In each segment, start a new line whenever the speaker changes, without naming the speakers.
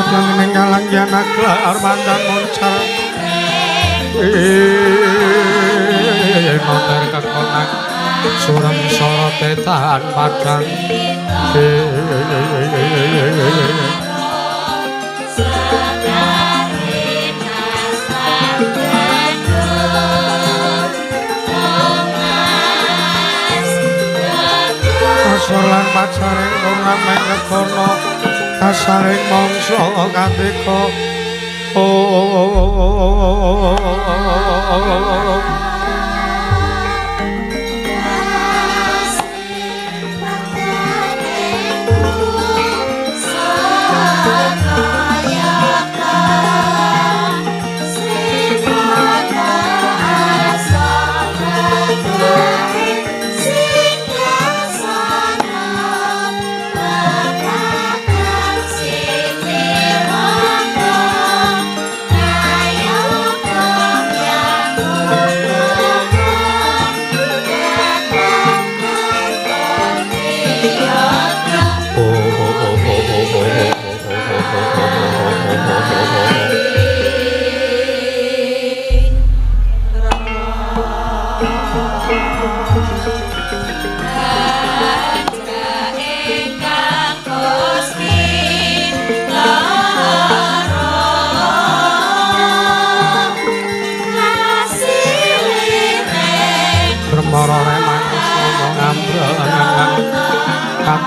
Kadang ning kalang yanaglar mantan moncar moncar kekonang suram sorote tahan padang asor lan pacaring ora mengkono kasaring mangsa kandika.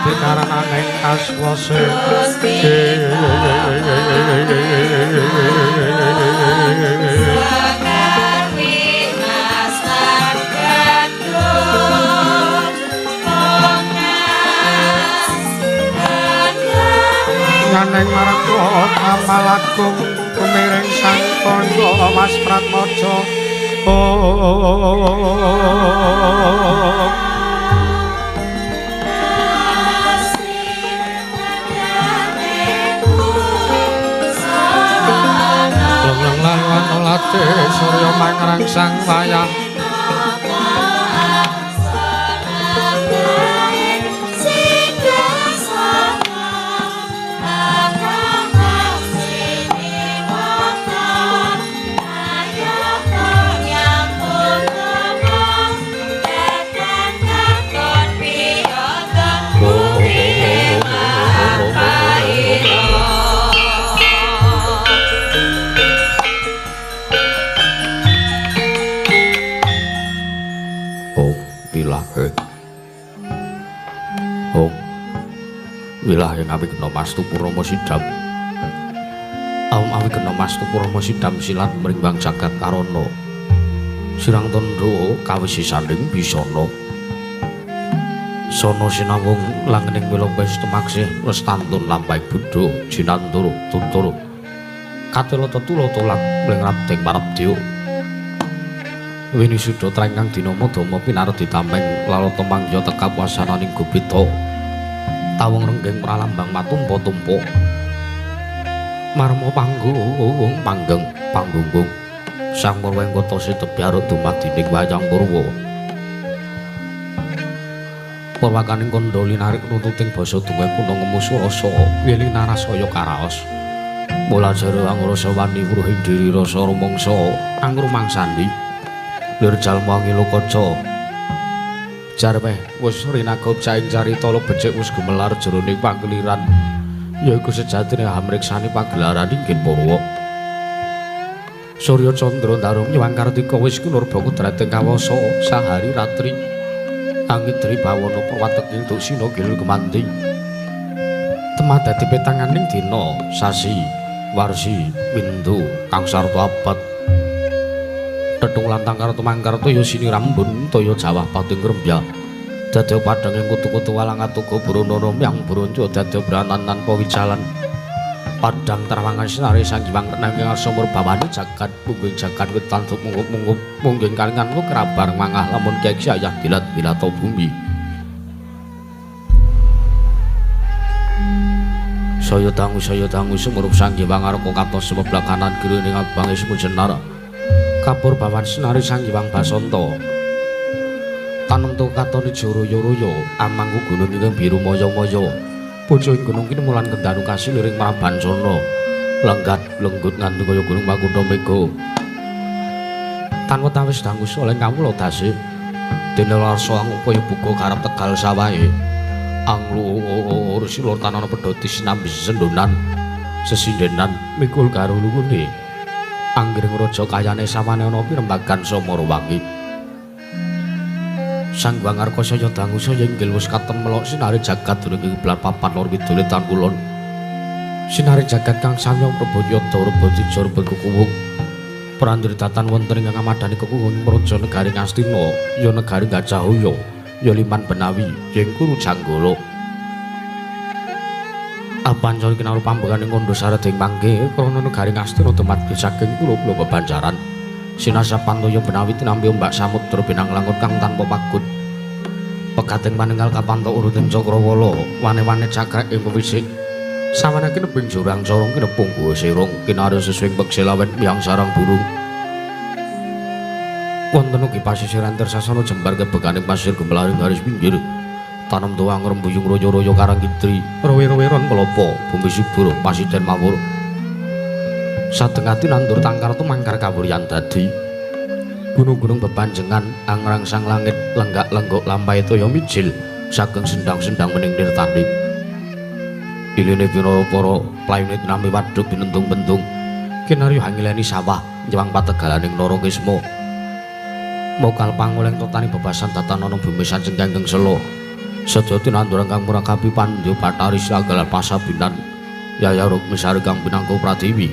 Karanane kaswase nganeng marang kamalagung tumiring sang kandha Mas Pratmaja. Late surya mangrangsang wayah wilah ing awigna mastu purama sidam awigna mastu purama sidam silat mrimbang jagat karana sirang tandha kawisi sanding bisana sono sinawung langening wilombe tumaksih lestantun lampahing buddha jinantara tuntara katela tetula tolak mling rabdeng marabdya winisuda trengkang dinama dama pinardi tameng lalata mangya tekap wasananing gupita tawung renggeng pralambang matumpa-tumpa marma panggung panggeng panggunggung sang purwengkata sitebyar dumadining wayang purwa purwakaning kandha linarik runtuting basa dungeng kuna ngemusu rasa wiling narasaya karaos mula jare angrasa wani wuruhing diri rasa rumangsa angrumangsani lir jalma ngilokaca jarmeh wis rinagop caing carita lo becik wis gumelar jroning pangkeliran yaiku sejatine hamriksani pagelaran inggih purwa Surya Candra Ndara Nyuwang Kartika wis kunurba kudrating kawasa sahari ratri angidri bawana purwateking duksina gil gemanti temah dadi petanganing dina sasi warsi windu kang sarta abad tetung lantang karo tumangkar toya sinirambun toya jawah pating rembya dadya padhanging kutu-kutu walang atuga brana myang bronco dadya branan tanpa wijalan padhang trawangan sinari sang Hyang nanging ngarsa murbawani jagat pungging jagat wetan munggup-munggup mungging kalingan ku kerabar mangah lamun kyai ayah dilat bilata bumi saya dangu sumurup sang Hyang ngarka katos sebelah kanan kiri ning abange sumujenar kapur bawan sinari sang Hyang Basanta tanemtu katoni joroyo-royo amangku gunung ingkang biru maya-maya pucuking gunung kini mulan kendanu kasih liring mrabancana Lenggat lenggut nganti kaya gunung Makutha Mega. Tan wetawis dangu oleh kawula dase. Dene larsa angupaya buka garap tegal sawahe. Anglur silur tanana pedhoti sinambi sendonan sesindenan mikul karo lungune. Anggring raja kayane sawane ana pirembagan Samarawangi. Sang Wangarka saya dangu saya inggil wis katemelok sinare jagat durung kiblat papat lor kidul tan kulon. Sinare jagat kang samya Prabayada Rebodija Rebekukuwung. Prandri datan wonten ing ngamadhani kekuwung praja negari Ngastina, ya negari Gajahaya, ya Liman Benawi, ya Kuru Janggala. Apancar kinaru pambekane ngandha sarading mangke krana negari Ngastina dumadi saking pulo-pulo bebanjaran. Sinasa Pantaya Benawi tinampi ombak samudra binang langut kang tanpa pagut. Pegating paninggal kapanto uruting cakrawala, wane-wane cakrek ing pewisik. Sawane kineping jurang corong kinepung guwa sirung, kinarya sesuing peksilawen miyang sarang burung. Wonten ugi pasisiran tersasana jembar kebekaning pasir gemelaring garis pinggir. Tanem tuang rembuyung royo-royo karang kidri, rowe-roweron kelapa, bumi subur pasiden mawur. Satengati nandur tangkar tumangkar kawuryan dadi. Gunung-gunung bebanjengan angrangsang langit lenggak-lenggok lampahe toya mijil saking sendang-sendang mening nirtani. Iline pinara para playune tinampi wadhuk binentung-bentung kinarya hangileni sawah nyewang pategalaning Narakisma. Mokal pangoleng totani bebasan datanana bumi sanceng kangkeng sela. Sedaya tinanduran kang murakabi pandya Bathari Sragalan pasabinan Yaya Rukmisari kang pinangka pratiwi.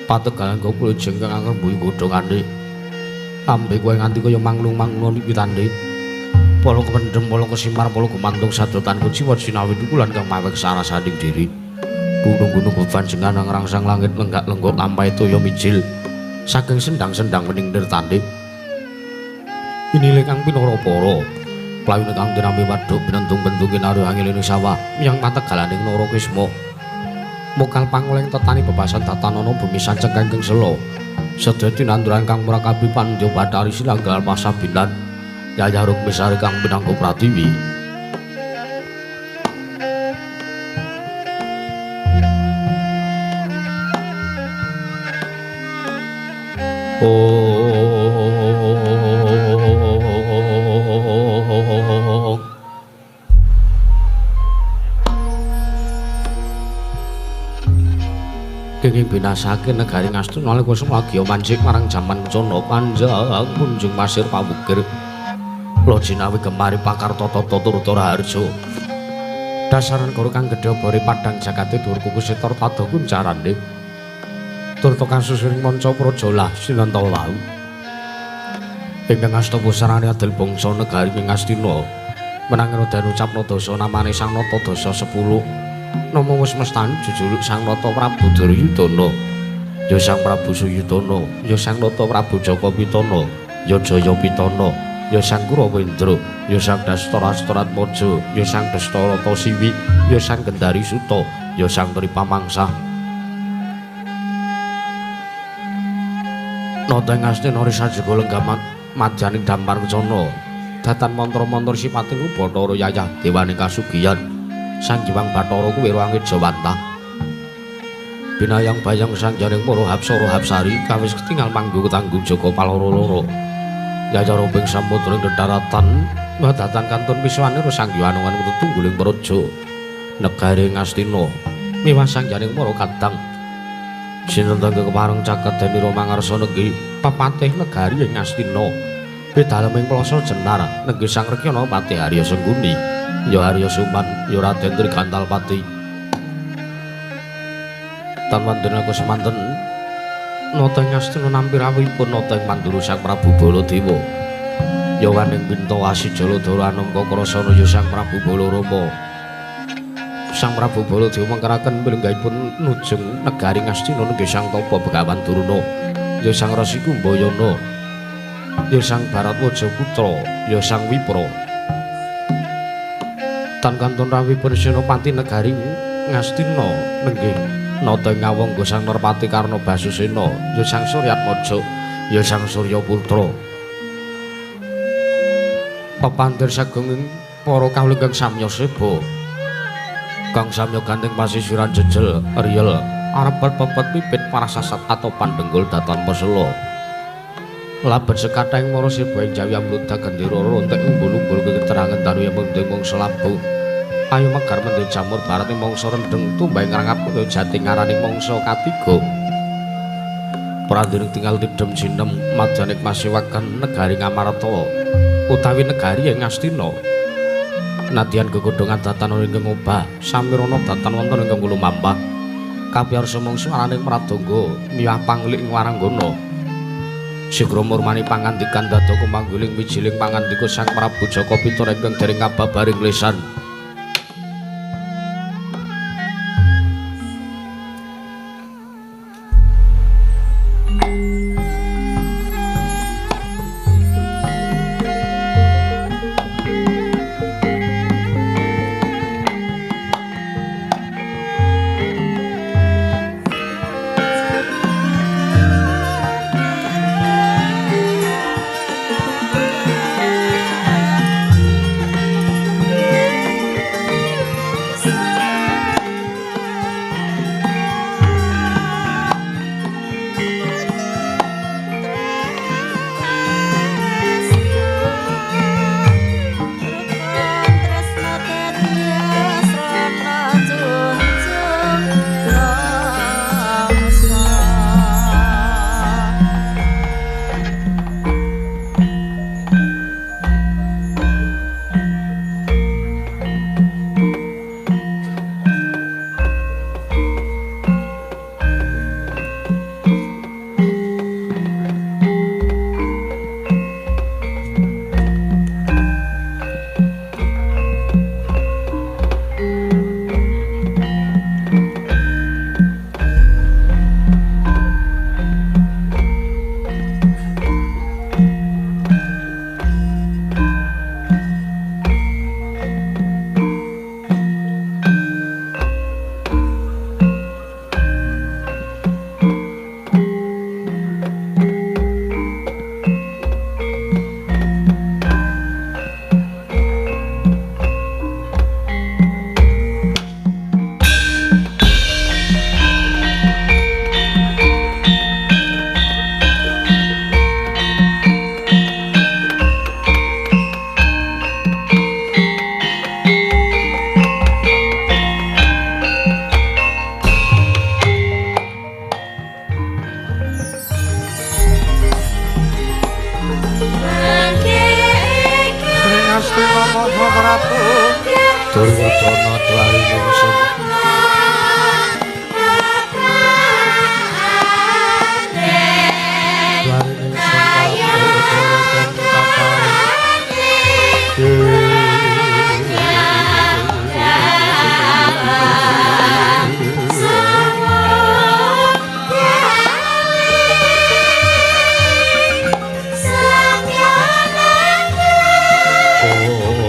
Pategalan kula jengkang angrembuyu godhongane. Ambe kowe nganti kaya manglung-manglung witande. Pala kependhem, pala kesimar, pala gumantung sadotan kuciwa sinawi dukulan kang mawek sarasaning diri. Gunung-gunung bebanjengan ngrangsang langit lenggak-lenggok lampahe toya mijil saking sendang-sendang wening nirtande. Inile kang pinara para playune kang tinampi wadhuk binentung-bentung kinarya angiline sawah miyang pategalaning Narakisma. Mokal pangoleng tetani bebasan tatanana bumi sanceng kangkeng sela. Sedaya tinanduran kang murakabi pandya Bathari Silanggal pasabinan Yaya Rukmisari kang pinangka pratiwi. Oh. Kenging binasake negari Ngastina nalika semlagi mancik marang jaman kencana panjang kunjung pasir pawukir. Lojinawi gemari pakar tata turta raharja. Dasaran goro kang gedhe obore padhang jagate dhuwur kuku setor tada kuncarane. Turta kasusuring manca prajalah sinanta wau. Ingkang asta pusarane adil bangsa negari Ngastina. Menanging dan ucapna dasa namane Sang Nata dasa 10. Nama wis mestani jejuluk Sang Nata Prabu Duryudana. Ya Sang Prabu Suyudana, ya Sang Nata Prabu Jaka Pitana, ya Jaya Pitana, ya Sang Kurawendra, ya Sang Dastara Astaratmaja, ya Sang Dastarata Siwi, ya Sang Gendari Suta, ya Sang Tripamangsa. Nata ing Ngastina risajega lenggaman madyaning dampar kencana. Datan mantra-mantra sipating Bathara yayah dewaning kasugiyan. Sang Hyang Bathara kuwi ruange Jawantah. Binayang bayang sang jaring para hapsara hapsari kawis ketingal manggung ketanggung jaga paloro-loro. Yayah robing samudra ing dharatan wadatan kantun piswane sang Hyang tetungguling praja negari Ngastina miwah sang jaring para kadang. Sinten kepareng caket denira mangarsa negi pepatih negari ing Ngastina. Pidaleming Plasa Jenar nenggi Sang Rekyana Patih Arya Sengkuni, ya Arya Suman, ya Raden Trigantalpati. Tan wonten aku semanten nata Ngastina nampi rawuhipun nata ing Mandura Sang Prabu Baladewa. Ya waning Pinta Wasi Jaladara Anangka Krasana ya Sang Prabu Balarama. Sang Prabu Baladewa mangkaraken pilenggahipun nujung negari Ngastina nenggi Sang Tapa Begawan Durna, ya Sang Resi Kumbayana, ya Sang Baratwaja Putra, ya Sang Wipra. Tan kantun rawuhipun Senopati negari Ngastina nenggih nata ing Ngawangga Sang Narpati Karna Basusena, ya Sang Suryatmaja, ya Sang Surya Putra. Pepandir sagunging para kawula ingkang samya seba. Kang samya gandeng pasisiran jejel riyel Arep pepet pipit parasasat atau pandenggul datan pesela. Labet sekathahing mara seba ing Jawi amludak gendera rontek umbul-umbul keterangan dalu yen mendhe mangsa labuh. Ayo megar mendhe jamur barat ing mangsa rendheng tumbah ing rangap jati ngaraning mangsa katiga. Prandiring tinggal tidhem jinem madyaning masiwakan negari Ngamarta utawi negari ing Ngastina. Nadyan gegodhongan datan ingkang obah samirana datan wonten ingkang lumampah. Kapiyarsa mangsa araning Pradangga miyah panglik ing waranggana. Sigra murmani pangandikan dadaka mangguling wijiling pangandika Sang Prabu Jaka Pitara ingkang dereng kababaring lesan. Duryodana dwari ningsun. Dwari ningsun
Oh.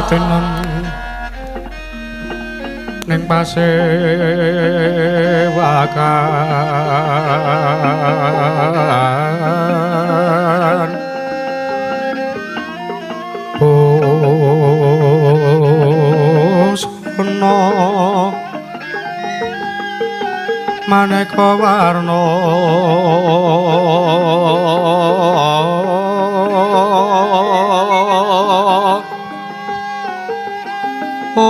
Tenan ning pasewakan busana maneka warna ong ong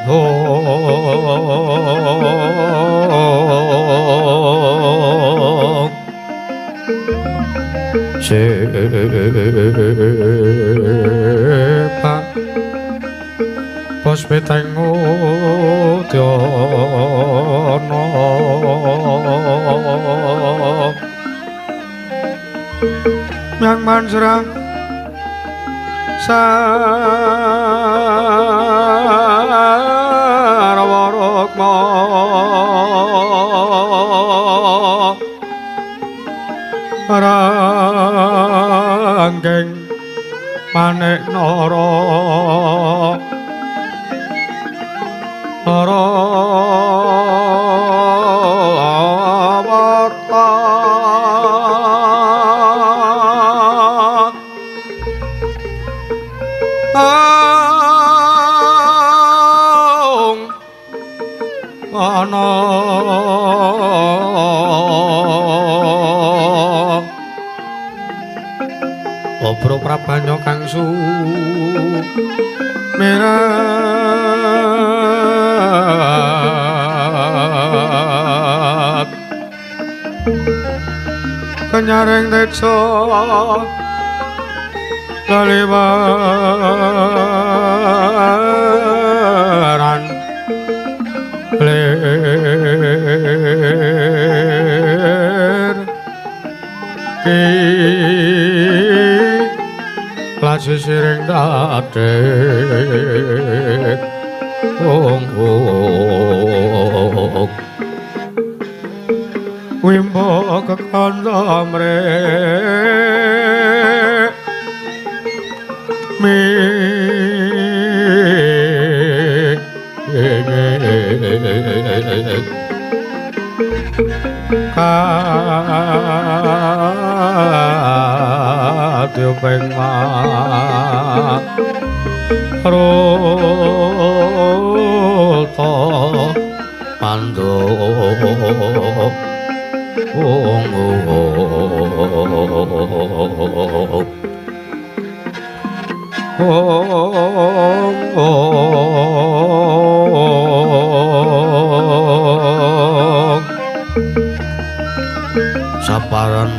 ong sepak bos peteng udyana yang manjrang sarwa rukma ranggeng manik nara nara warta ong ana obro prabanya kang sumirat kenyaring teja kaliwaran lir laju siring dadek ong ong wimbo kekandha mrek mi kadyo ping maruta pandhu ong ong saparan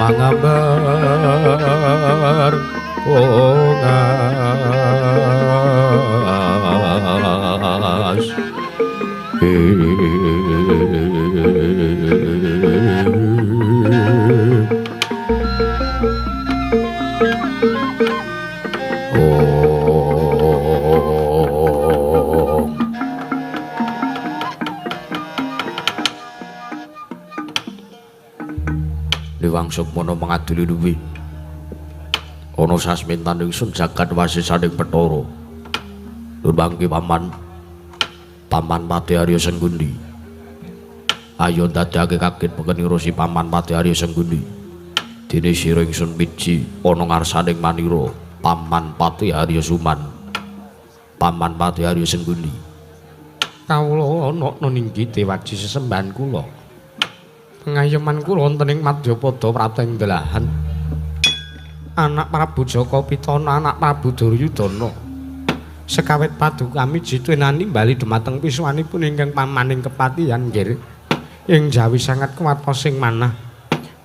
mangabar kongas Liwang Sukmana mangadili luwi ana sasmintan ingsun jagat wasisaning Bathara. Nur mangke paman Paman Pati Arya Senggundi. Ayo ndadekake kaget pekenira si Paman Pati Arya Senggundi. Dene sira ingsun miji ana ngarsaning manira Paman Pati Arya Suman. Paman Pati Arya Senggundi. Kawula ana ninggi dewaji sesembahan kula. Pengayoman kula wonten ing Madyapada Prateng Delahan. Anak Prabu Jaka Pitana, anak Prabu Duryudana. Sekawit paduka miji tuwinani bali dumateng pisuwanipun ingkang pamaning kepatihan nggih. Ing jawi sangat kuwatos sing manah.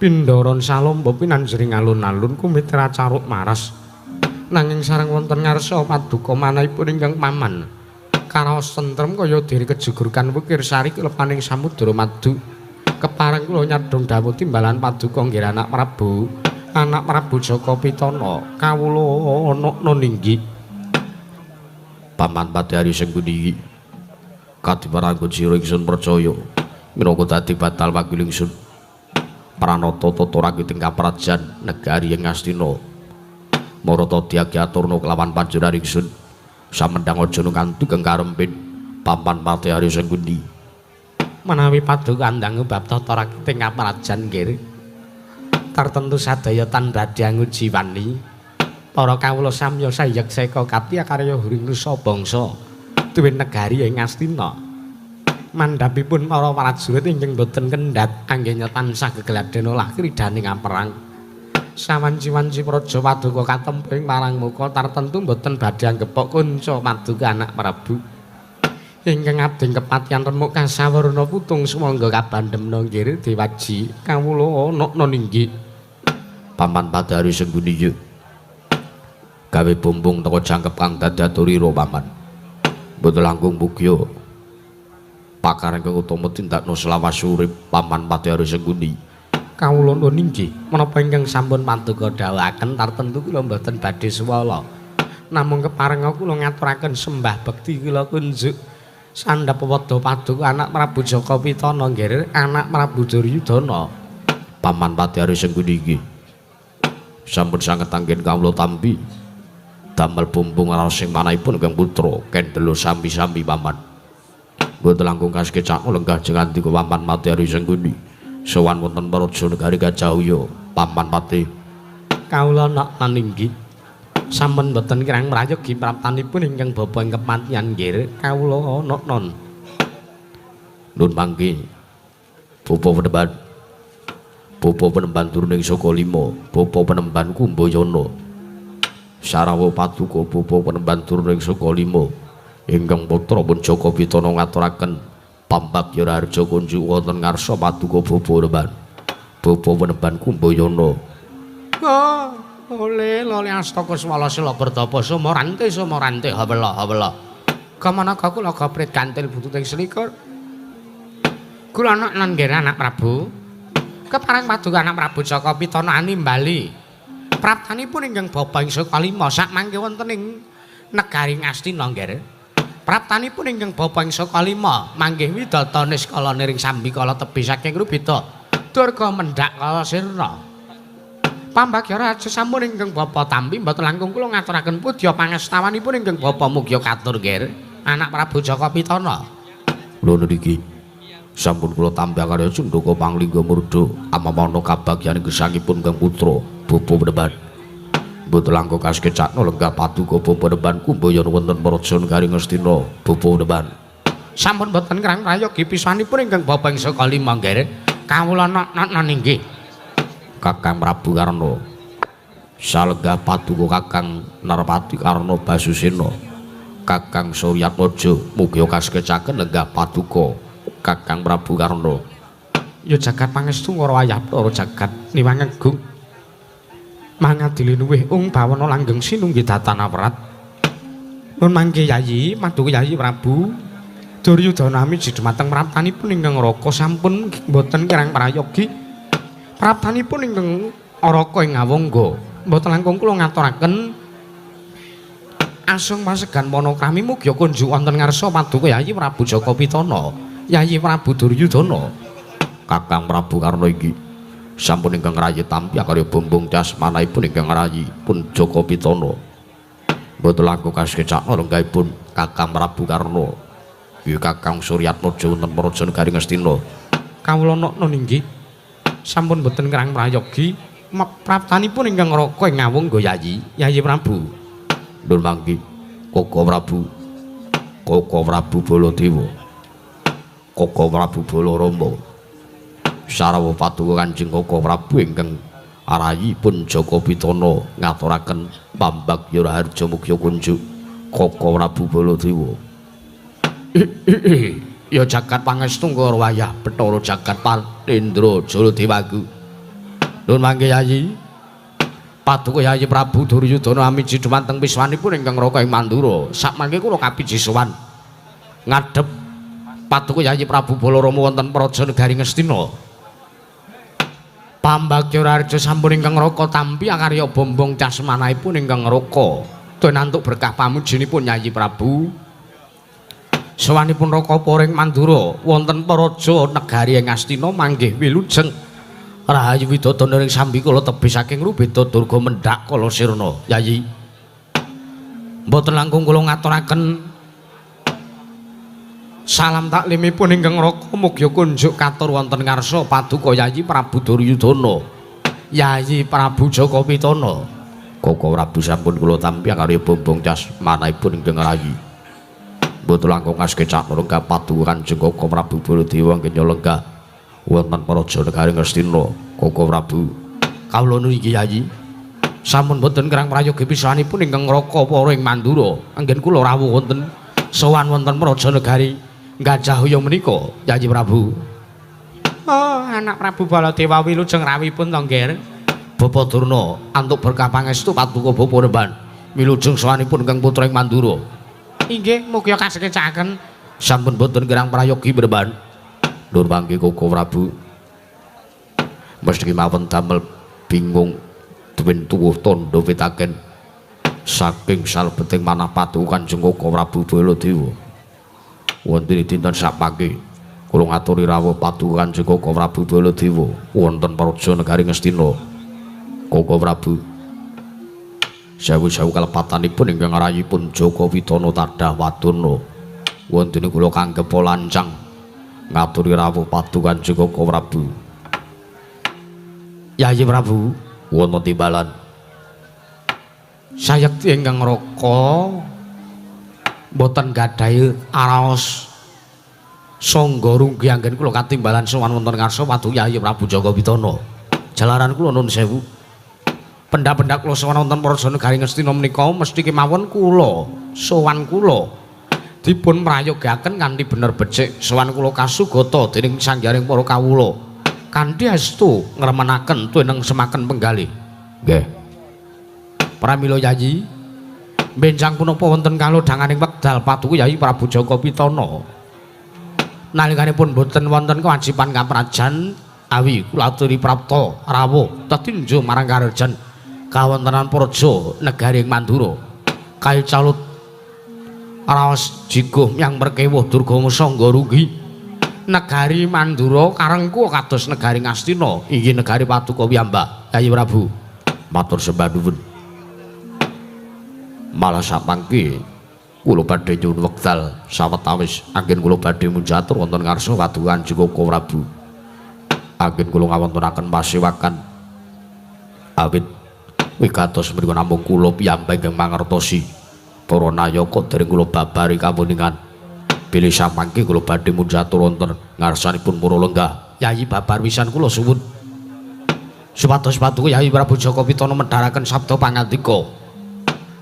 Pindharan salomba pinanjering alun-alun kumitra caruk maras. Nanging sareng wonten ngarsa paduka manahipun ingkang paman. Karaos tentrem kaya diri kejugurkan wukir sari klepaning samudra madu. Kepareng kula nyadhong dawuh timbalan paduka nggih anak Prabu Jaka Pitana kawula ana ninggi Paman Pati Arya Senggundi kadiparanggon sira ingsun percaya Minangka dadi batal wakil ingsun. Pranata tata rakiting kaprajan negari ing Ngastina. Marata diagi aturna kelawan panjenengan ingsun. Samendhang aja nganti kang karempin papan Patih Arya Sengkuni. Menawi paduka andang bab tata rakiting kaprajan nggih. Tartentu sadaya tan badhe angujiwani. Para kawula samya sayek seka kapti karya huring nusa bangsa tuwin negari ing Ngastina. Mandhapipun para prajurit ingkang boten kendhat anggenya tansah gegladen olah kridaning aperang. Sawanci-wanci praja paduka katempo ing marang muka tartentu boten badhe anggepok kunca paduka anak Prabu. Ingkang abdi kepatihan remuk kasawarna putung sumangga kabandhemna nggih Dewaji kawula ana ninggi. Paman Patih Arya Sengkuni yo. Gawe bumbung teko jangkep kang dadi aturira paman. Mboten langkung mugya pakar ingkang utama tindakna selawas urip paman Patih Arya Sengkuni. Kawula nuwun inggih menapa ingkang sampun paduka dawuhaken tartentu kula mboten badhe suwala. Namung keparenga kula ngaturaken sembah bekti kula kunjuk sandhap wedha paduka anak Prabu Jaka Pitana nggih anak Prabu Duryudana. Paman Patih Arya Sengkuni inggih sampun sanget anggen kawula tampi damel bumbung raos sing manahipun ingkang putra kendelo sami-sami paman. Mboten langkung kasekecakna lenggah jengandika paman Patih Arya Sengkuni. Sowan wonten praja negari Gajah paman Patih. Kawula nak naninggi sampun mboten kirang mrayogi praptanipun ingkang bapa ing kepatihan nggih kawula non. Nun mangke bapa penemban. Bapa penemban turuning saka lima, bapa penemban Kumbayana. Sarawa paduka bapa penemban turuning saka lima ingkang putra pun Jaka Pitana ngaturaken pambagya raharja kunjuk wonten ngarsa paduka bapa penemban. Bapa penemban Kumbayana. Oh, ole lole astaka swala sila bertapa sumorante sumorante hawela hawela. Kamanaka kula gaprit kantil bututing selikur. Kula anak lan nggih anak Prabu. Kepareng paduka anak Prabu Jaka Pitana animbali. Praptanipun ingkang bapa ing saka lima sak mangke wonten ing negari Ngastina nggih. Praptanipun ingkang bapa ing saka lima manggih widata niskala niring sambikala tebih saking rubita durga mendhak kala sirna. Pambagya raja sampun ingkang bapa tampi mboten langkung kula ngaturaken pudya pangestawanipun ingkang bapa mugya katur nggih anak Prabu Jaka Pitana. Lho niki sampun kula tampi karya cundaka panglingga murda amamana kabagyan gesangipun ingkang putra bapa penemban. Mboten langkung kasekecakna lenggah paduka bapa penemban Kumbayana wonten praja negari Ngastina bapa penemban. Sampun mboten kirang prayogi pisanipun ingkang bapa ing saka lima nggih kawula nak inggih Kakang Prabu Karna. Salenggah paduka Kakang Narpati Karna Basusena Kakang Suryatmaja mugi kasekecaken lenggah paduka Kakang Prabu Karna. Ya jagat pangestu ngara wayah Bathara jagat niwang agung mangadili luwih ung bawana langgeng sinunggi datan awrat. Nun mangke Yayi paduka Yayi Prabu Duryudana miji dumateng praptanipun ingkang Raka sampun mboten kirang prayogi. Praptanipun ingkang Raka ing Ngawangga mboten langkung kula ngaturaken asung pasegan panakrami mugi kunjuk wonten ngarsa paduka Yayi Prabu Jaka Pitana Yayi Prabu Duryudana. Kakang Prabu Karna iki sampun ingkang rayi tampi karya bumbung casmanahipun ingkang rayi pun Jaka Pitana. Mboten langkung kasekecakna lenggahipun Kakang Prabu Karna. Ya Kakang Suryatmaja wonten praja negari Ngastina. Kawula nokna inggih sampun mboten kirang prayogi praptanipun ingkang Raka ing Ngawangga Yayi Yayi Prabu. Nun mangke Koko Prabu. Koko Prabu Baladewa. Koko Prabu Balarama. Sarawa paduka Kanjeng Koko Prabu ingkang arayi pun Jaka Pitana ngaturaken pambagya raharja mugya kunjuk Koko Prabu Baladewa. Ya jagat pangestu ngara wayah Bathara jagat Palendra Jaladewaku. Nun mangke Yayi paduka Yayi Prabu Duryudana amiji dumateng piswanipun ingkang Raka ing Mandura. Sakmangke kula kapiji sowan ngadhep paduka Yayi Prabu Balarama wonten praja negari Ngastina. Pambagya raharja sampun ingkang Raka tampi akarya bombong casmanahipun ingkang Raka. Tinantuk berkah pamujinipun Yayi Prabu. Sowanipun Raka Poring Mandura wonten Paraja negari ing Astina manggih wilujeng rahayu widodana ing sambikala tebih saking Rubeda Durga mendhak kala sirna. Yayi, mboten langkung kula ngaturaken salam taklimipun ingkang Raka mugi kunjuk katur wonten ngarsa paduka Yayi Prabu Duryudana, Yayi Prabu Jaka Pitana. Koko Prabu sampun kula tampi karya bombong cas manahipun ingkang rayi. Mboten langkung askecak lenggah paduka Kanjeng Koko Prabu Baladewa kenya lenggah wonten Praja negari Ngastina. Koko Prabu kawula niki Yayi sampun boten kerang prayogi pisanipun ingkang Raka Poring Mandura anggen kula rawuh wonten sowan wonten Praja negari Gajahaya menika Yayi Prabu. Oh, anak Prabu Baladewa wilujeng rawuhipun to, Ngger. Bapa Durna antuk berkah pangestu paduka bapa Remban wilujeng sowanipun ingkang putra ing Mandura. Inggih, mugi kasekecaken. Sampun boten kirang prayogi Remban. Nur mangke Koko Prabu. Mesti mawon damel bingung duwen tuwuh tandha pitaken saking salebeting manah paduka Kanjeng Koko Prabu Baladewa. Wonten dinten sapake kula ngaturi rawuh paduka Kanjeng Koko Prabu Baladewa wonten Praja negari Ngastina. Koko Prabu sewu-sewu kalepatanipun ingkang rayipun Jaka Pitana tadah wadana wonten kula kanggep lancang ngaturi rawuh paduka Kanjeng Koko Prabu. Yayi Prabu wonten timbalan sayekti ingkang Raka mboten gadhahi araos sangga runggi anggen kula katimbalan sowan wonten ngarsa paduka Yayi Prabu Jaka Pitana. Jalaran kula nun sewu pendak-pendak kula sowan wonten Praja negari Ngastina menika mesti kemawon kula sowan kula dipun prayogaken kanthi bener becik sowan kula kasugata dening sanggaring para kawula kanthi estu ngremenaken tuwineng semaken penggalih. Nggih. Pramila Yayi benjang punapa wonten kalodhanganing wekdal paduka Yayi Prabu Jaka Pitana nalikanipun boten wonten kewajiban kaprajan awi kula aturi prapta rawuh tetinju marang karajan kawontenan Praja negari ing Mandura kaya calut raos jiguh yang merkewuh durga sangga rugi negari Mandura karengku kados negari Ngastina inggih negari paduka piyambak. Yayi Prabu matur sembah nuwun. Malah samangke kula badhe nyuwun wekdal sawetawis anggen kula badhe munjatur wonten ngarsa paduka Kanjeng Koko Prabu. Anggen kula ngawontenaken pasewakan awit wigatos mriku namung kula piyambak ingkang mangertosi para nayaka dereng kula babari kamuningan bilih samangke kula badhe munjatur wonten ngarsanipun para lenggah. Yayi babar wisan kula suwun supados paduka Yayi Prabu Jaka Pitana medharaken sabda pangandika.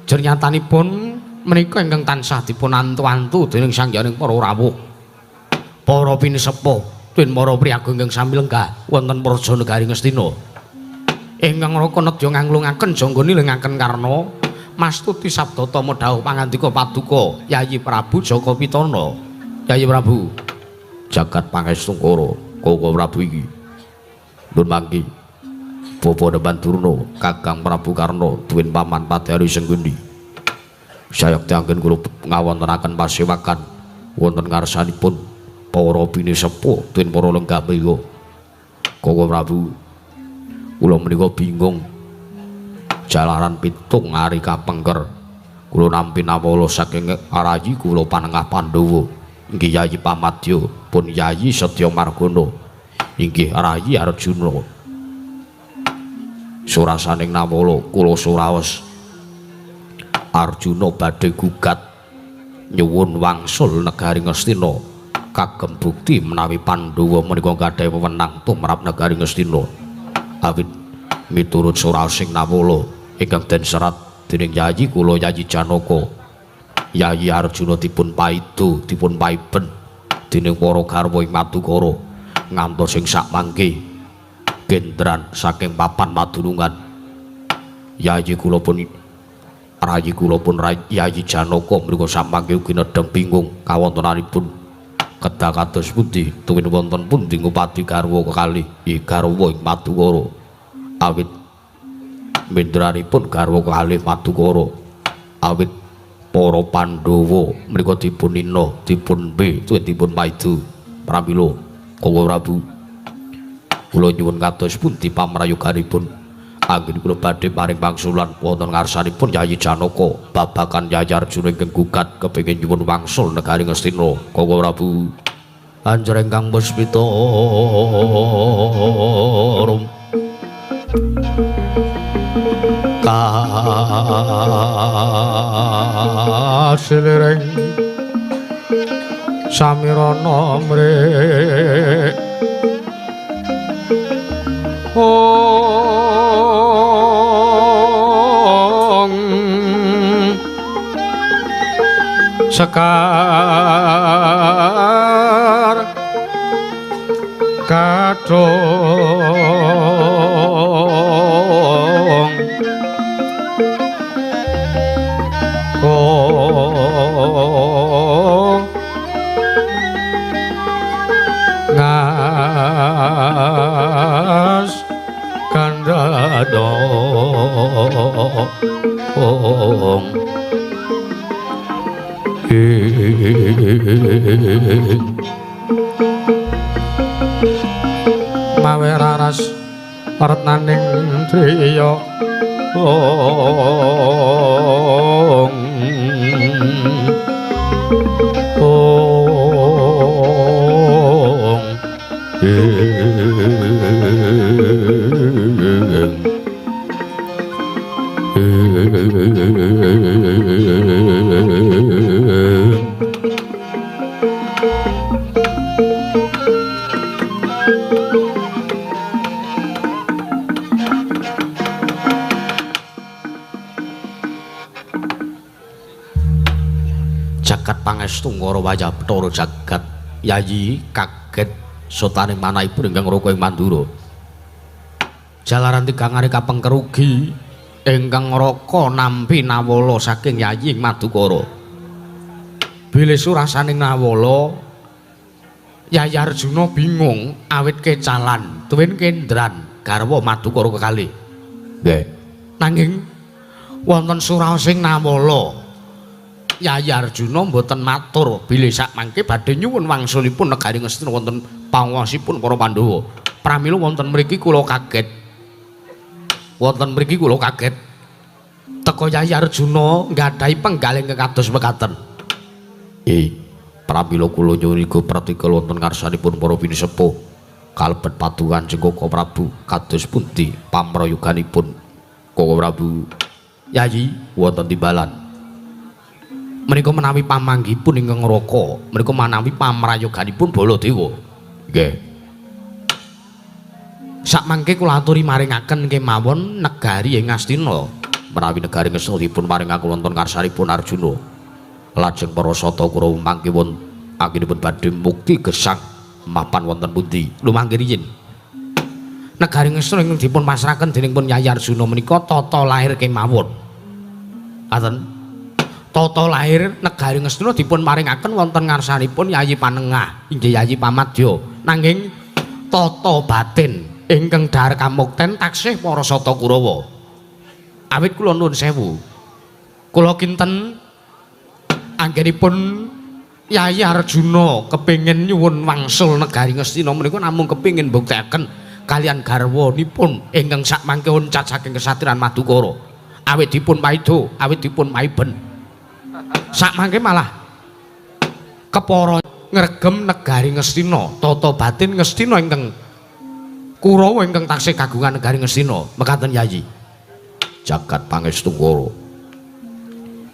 Jernyatanipun menika ingkang tansah dipun antu-antu dening sanghyang para rawuh para pinisepuh tuwin para priyaga ingkang sami lenggah wonten Praja negari Ngastina ingkang Raka nedya nganglungaken jangga nilingaken karna mastuti sabda tama dawuh pangandika paduka Yayi Prabu Jaka Pitana. Yayi Prabu jagat pangestu kara Koko Prabu iki nun mangke Bapa Depan Durna Kakang Prabu Karna duwin paman Padari Sengguni sayekti anggen kula ngawontenaken pasewakan wonten ngarsanipun para pinisepuh tuwin para lenggah menika. Koko Prabu kula menika bingung jalaran pitung ari kapengker kula nampi nawala saking rayi kula panengah Pandhawa inggih Yayi Pamadya pun Yayi Setya Margana inggih rayi Arjuna. Surasaning nawala kula suraos Arjuna badhe gugat nyuwun wangsul negari Ngastina kagem bukti menawi Pandhawa menika gadhahi wewenang tumrap negari Ngastina. Awit miturut suraosing nawala ingkang den serat dening Yayi kula Yayi Janaka, Yayi Arjuna dipun paido dipun paiben dening para garwa ing Madukara ngantos ing sakmangke gendran saking papan madunungan. Yayi kula pun rayi kula pun Yayi Janaka mriku samangke ugi nedheng bingung kawontenanipun kedah kados pundi tuwin wonten pundi ngupati garwa kekalih garwa ing Madukara. Awit mendranipun garwa kekalih Madukara awit para Pandhawa menika dipun nina dipun be tuwin dipun paidu. Pramila Koko Prabu kula nyuwun kados pundi pamrayoganipun anggen kula badhe paring pangsulan wonten ngarsanipun Yayi Janaka babagan Yayi Arjuna ingkang gugat kepengin nyuwun wangsul negari Ngastina. Koko Prabu anjur ingkang puspita rum kasiliring samirana mrih ong sekar kadhong ngas kandhadong mawe raras retnaning driya ong ong Jagat pangestu ngara wayah Bathara jagat. Yayi kaget sotane manahipun ingkang Raka ing Mandura. Jalaran tigang ari kapengker ugi ingkang Raka nampi nawala saking Yayi Madukara. Bilih surasaning nawala Yayi Arjuna bingung awit kecalan tuwin kendran garwa Madukara kekalih. Nggih. Nanging wonten suraosing nawala Yayi Arjuna mboten matur bilih sakmangke badhe nyuwun wangsulipun negari Ngastina wonten panguwasipun para Pandhawa. Pramila wonten mriki kula kaget. Wonten mriki kula kaget. Teka Yayi Arjuna nggadahi penggalih ingkang kados mekaten. Pramila kula nyuwun iga pratika wonten ngarsanipun para pinisepuh kalebet paduka Kanjeng Koko Prabu kados pundi pamrayoganipun Koko Prabu. Yayi wonten timbalan. Menika menawi pamanggihipun ingkang Raka, menika manawi pamrayoganipun Baladewa. Nggih. Sakmangke kula aturi maringaken kemawon negari ing Ngastina. Menawi negari Ngastina dipun paringaken wonten ngarsanipun Arjuna. Lajeng para sata Kurawa mangke wonten anggenipun badhe mukti gesang mapan wonten pundi? Lumangke riyin. Negari Ngastina ingkang dipun pasrahaken dening pun Yayi Arjuna menika tata lahir kemawon. Ngaten. Tata lahir negari Ngastina dipun paringaken wonten ngarsanipun Yayi Panengah, inggih Yayi Pamadya. Nanging tata batin ingkang dhahar kamukten taksih para sata Kurawa. Awit kula nuwun sewu. Kula kinten anggenipun Yayi Arjuna kepengin nyuwun wangsul negari Ngastina menika namung kepengin mbuktekaken kalian garwanipun ingkang sakmangke oncat saking kesatriyan Madukara. Awit dipun paido, awit dipun maiben. Sakmangke malah kepara ngregem negari Ngastina, tata batin Ngastina ingkang Kurawa ingkang taksih kagungan negari Ngastina. Mekaten Yayi. Jagat pangestu Kura.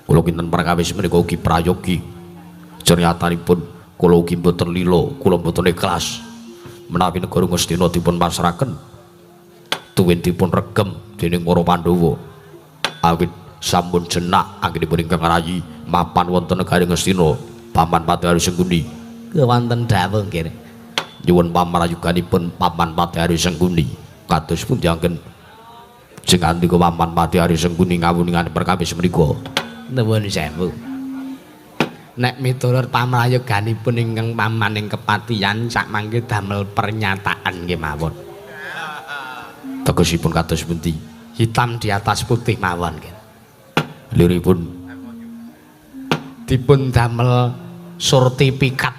Kula kinten perkawis menika ugi prayogi. Cernyatanipun kula ugi mboten lila, kula mboten ikhlas menawi negara Ngastina dipun pasrahaken tuwin dipun regem dening para Pandhawa. Awit sampun jenak anggenipun ingkang rayi mapan wonten negari Ngastina, Paman Patihari Sengkuni.
Wonten dawuh nggih.
Nyuwun pamrayuganipun Paman Patihari Sengkuni. Kados pundi anggen jeng andika Paman Patihari Sengkuni ngawuningan perkawis menika?
Nuwun sewu. Nek miturut pamrayoganipun ingkang paman ing kepatihan sakmangke damel pernyataan kemawon.
Tegesipun kados pundi?
Hitam di atas putih mawon nggih.
Liripun Dipun damel sertifikat